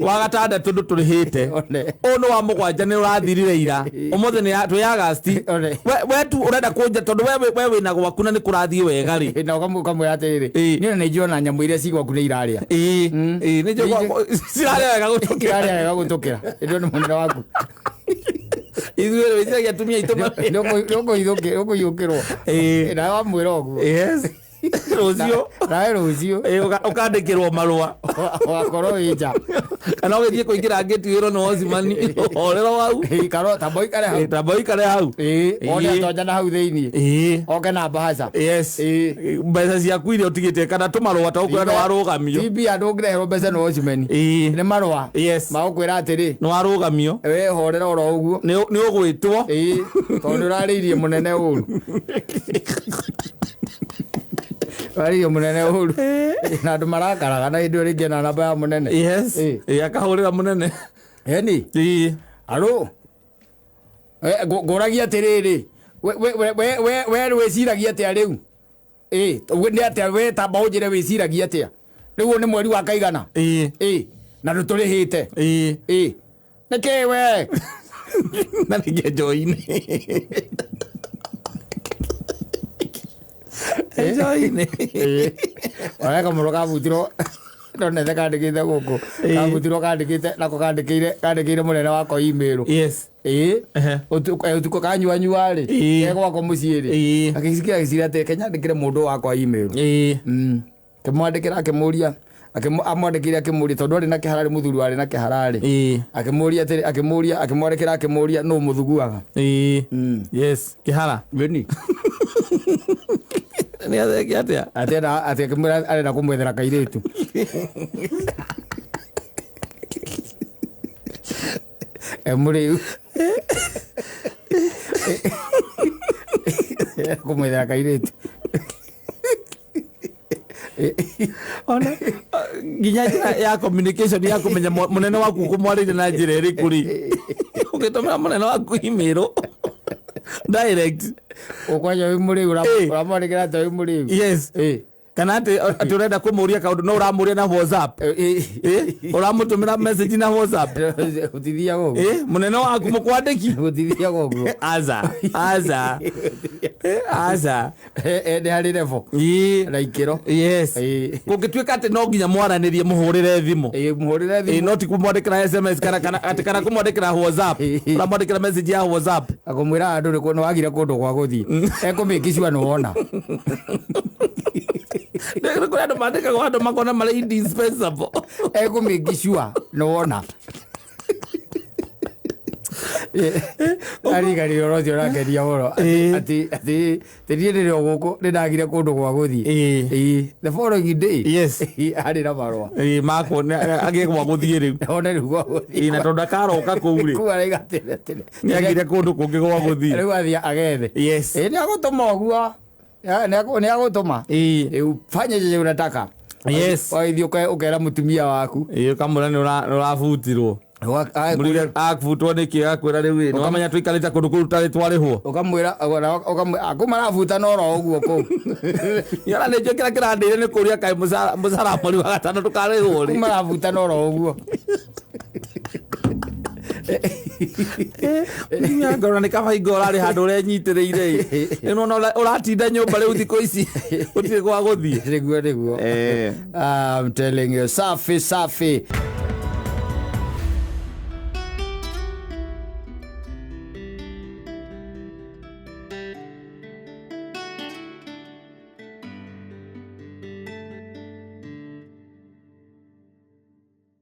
S2: wa gatandatũ ndũtũrĩhĩte,
S1: One.
S2: ũyũ nĩ wa mũgwanja nĩ ũrathirire ira, ũmũthĩ nĩ twĩ Agasti,
S1: One.
S2: we tu ũrenda kũnja tondũ we wĩna gwaku na nĩ kũrathiĩ wega rĩ.
S1: Na ũkamwĩra atĩrĩrĩ,
S2: Ĩĩ.
S1: niĩ ona nĩ njũĩ ona nyamũ iria ci gwaku nĩ irarĩa.
S2: Ĩĩ. Ĩĩ nĩ njũĩ cirarĩa wega gũtũkĩra.
S1: Irarĩa wega gũtũkĩra. Ĩndĩ nĩ mũnene waku.
S2: Ithuĩ wĩciragia atumia aitũ
S1: Nĩ ũkũhiũkĩrwo.
S2: Ĩĩ.
S1: Na wamwĩra ũguo.
S2: Yes. Rũciũ.
S1: Nawe rũciũ
S2: Ĩĩ, ũkandĩkĩrwo marũa.
S1: wakorwo wĩ nja.
S2: Kana ũgĩthiĩ kũingĩra ngĩti wĩrwo nĩ wocimani horero hau.
S1: Ĩĩ, karo tamba ũikare hau.
S2: Ĩĩ, tamba ũikare hau.
S1: Ĩĩ, one
S2: Ĩĩ.
S1: atonja na hau thĩiniĩ.
S2: Ĩĩ.
S1: Oke na mbahaca.
S2: Yes.
S1: Ĩĩ.
S2: Mbeca ciaku iria ũtigĩtie kana tũmarũa ta ũkwĩra nĩ warũgamio.
S1: Ti mbia ndũngĩreherwo mbeca nĩ watchman.
S2: Ĩĩ.
S1: Nĩ marũa.
S2: Yes.
S1: Magũkwĩra atĩrĩ,
S2: Nĩ warũgamio.
S1: we horera oro ũguo.
S2: Nĩ ũgwĩtwo.
S1: Ĩĩ, tondũ nĩ ũrarĩirie mũnene ũru. Ũrarĩirie mũnene ũru. Na andũ marakaraga na hĩndĩ ĩyo rĩngĩ ena namba ya mũnene.
S2: Yes.
S1: Ĩĩ.
S2: Ĩĩ, akahũrĩra mũnene.
S1: Eni.
S2: Ĩĩ.
S1: Alo. Ngũragia atĩrĩrĩ, we wĩciragia atĩa rĩu? Ĩĩ, nĩ atĩa we tamba ũnjĩre wĩciragia atĩa? Rĩu ũyũ nĩ mweri wa kaigana?
S2: Ĩĩ.
S1: Ĩĩ, na ndũtũrĩhĩte.
S2: Ĩĩ.
S1: Ĩĩ. Nĩkĩ we?
S2: Na ningĩ njohi-inĩ. Njohi-inĩ.
S1: Ona kamũro kabutirwo ndonete kandĩkĩte gũkũ.
S2: Ĩĩ.
S1: Kabutirwo kandĩkĩte nako kandĩkĩire mũnene wakwa email.
S2: Yes.
S1: Ĩĩ.
S2: Ehe.
S1: Ũtukũ kanyuanyua rĩ.
S2: Ĩĩ.
S1: Ke gwakwa mũciĩ rĩ.
S2: Ĩĩ.
S1: Agĩcikia agĩciria atĩ kenyandĩkĩre mũndũ wakwa email.
S2: Ĩĩ.
S1: Akĩmwandĩkĩra akĩmũria amwandĩkĩire akĩmũria tondũ arĩ na kĩhararĩ mũthuri warĩ na kĩhararĩ.
S2: Ĩĩ.
S1: Akĩmũria atĩrĩ akĩmũria akĩmwandĩkĩra akĩmũria nũ mũthuguaga.
S2: Ĩĩ. Yes. Kĩhara.
S1: Ĩni.
S2: Nĩ atheke atĩa?
S1: Atĩ atĩ akĩmwĩra arenda kũmwethera kairĩtu. Emũrĩu. Kũmwethera kairĩtu.
S2: Ona nginya njĩra ya communication ya kũmenya mũnene waku ũkũmwarĩria na njĩra ĩrĩkũ rĩ, ũgĩtũmĩra mũnene waku email direct.
S1: Ũkwanja wĩ mũrĩu
S2: Ĩĩ.
S1: ũramwandĩkĩra atĩ wĩ mũrĩu.
S2: Yes.
S1: Ĩĩ.
S2: Kana atĩ ũrenda kũmũria kaũndũ no ũramũria na WhatsApp.
S1: Ĩĩ.
S2: Ĩĩ, ũramũtũmĩra message na WhatsApp.
S1: Gũtithiaga ũguo.
S2: Ĩĩ, mũnene waku mũkwandĩki.
S1: Gũtithiaga ũguo.
S2: Aca, aca. Ĩĩ, aca.
S1: Nĩ harĩ level
S2: Ĩĩ.
S1: na ikĩro.
S2: Yes.
S1: Ĩĩ.
S2: Kũngĩtuĩka atĩ no nginya mwaranĩrie mũhũrĩre thimũ.
S1: Ĩĩ, mũhũrĩre
S2: Ĩĩ,
S1: thimũ.
S2: no ti kũmwandĩkĩra SMS kana atĩ kana kũmwandĩkĩra WhatsApp.
S1: Ĩĩ.
S2: Ũramwandĩkĩra message ya WhatsApp.
S1: Akũmwĩra andũ nĩ wagire kũndũ gwa gũthiĩ. Ekũmĩkicua nĩ wona.
S2: Nĩ kũrĩ andũ mandĩkagwo andũ makona marĩ indispensable.
S1: Ekũmĩngicua nĩwona ariganire ũhoro ũcio ũrangeria mũno.
S2: Ĩĩ.
S1: Atĩ atĩ atĩ niĩ rĩrĩ o gũkũ nĩ ndagire kũndũ gwa gũthiĩ.
S2: Ĩĩ.
S1: Ĩĩ, the following day arĩ na marũa.
S2: Ĩĩ, makwo agĩe gwa gũthiĩ rĩu.
S1: One rĩu gwa gũthiĩ.
S2: Ĩĩ, na tondũ ndakaroka kũu rĩ,
S1: kũu araiga atĩrĩ atĩrĩ
S2: nĩ agire kũndũ kũngĩ gwa gũthiĩ.
S1: Rĩu athiĩ agethe. Ĩĩ, nĩ agũtũma ũguo. Nĩ agũtũma. Ĩĩ, fanya chenye unataka. Wagĩthiĩ ũkera mũtumia waku.
S2: Ĩĩ, ũkamwĩra nĩ ũrabutirwo. Mũrire abutwo nĩkĩ, akwĩra rĩu ĩ, nĩwamenya tũikarĩte kũndũ kũu tũtarĩ twarĩhwo.
S1: Ũkamwĩra kũu marabutana oro ũguo kũu.
S2: Yona nĩ njũĩ kĩrĩa kĩrandĩire nĩ kũria kaĩ mũcara mweri wa gatano ndũkarĩhwo
S1: Kũu
S2: rĩ.
S1: marabutana oro ũguo.
S2: Ngorora nĩ kaba hingo ũrarĩ handũ ũrenyitĩrĩire ĩ. Nĩ wona ũratinda nyũmba rĩu thikũ ici gũtirĩ gwa gũthiĩ.
S1: Nĩguo nĩguo. I'm telling you, safi safi.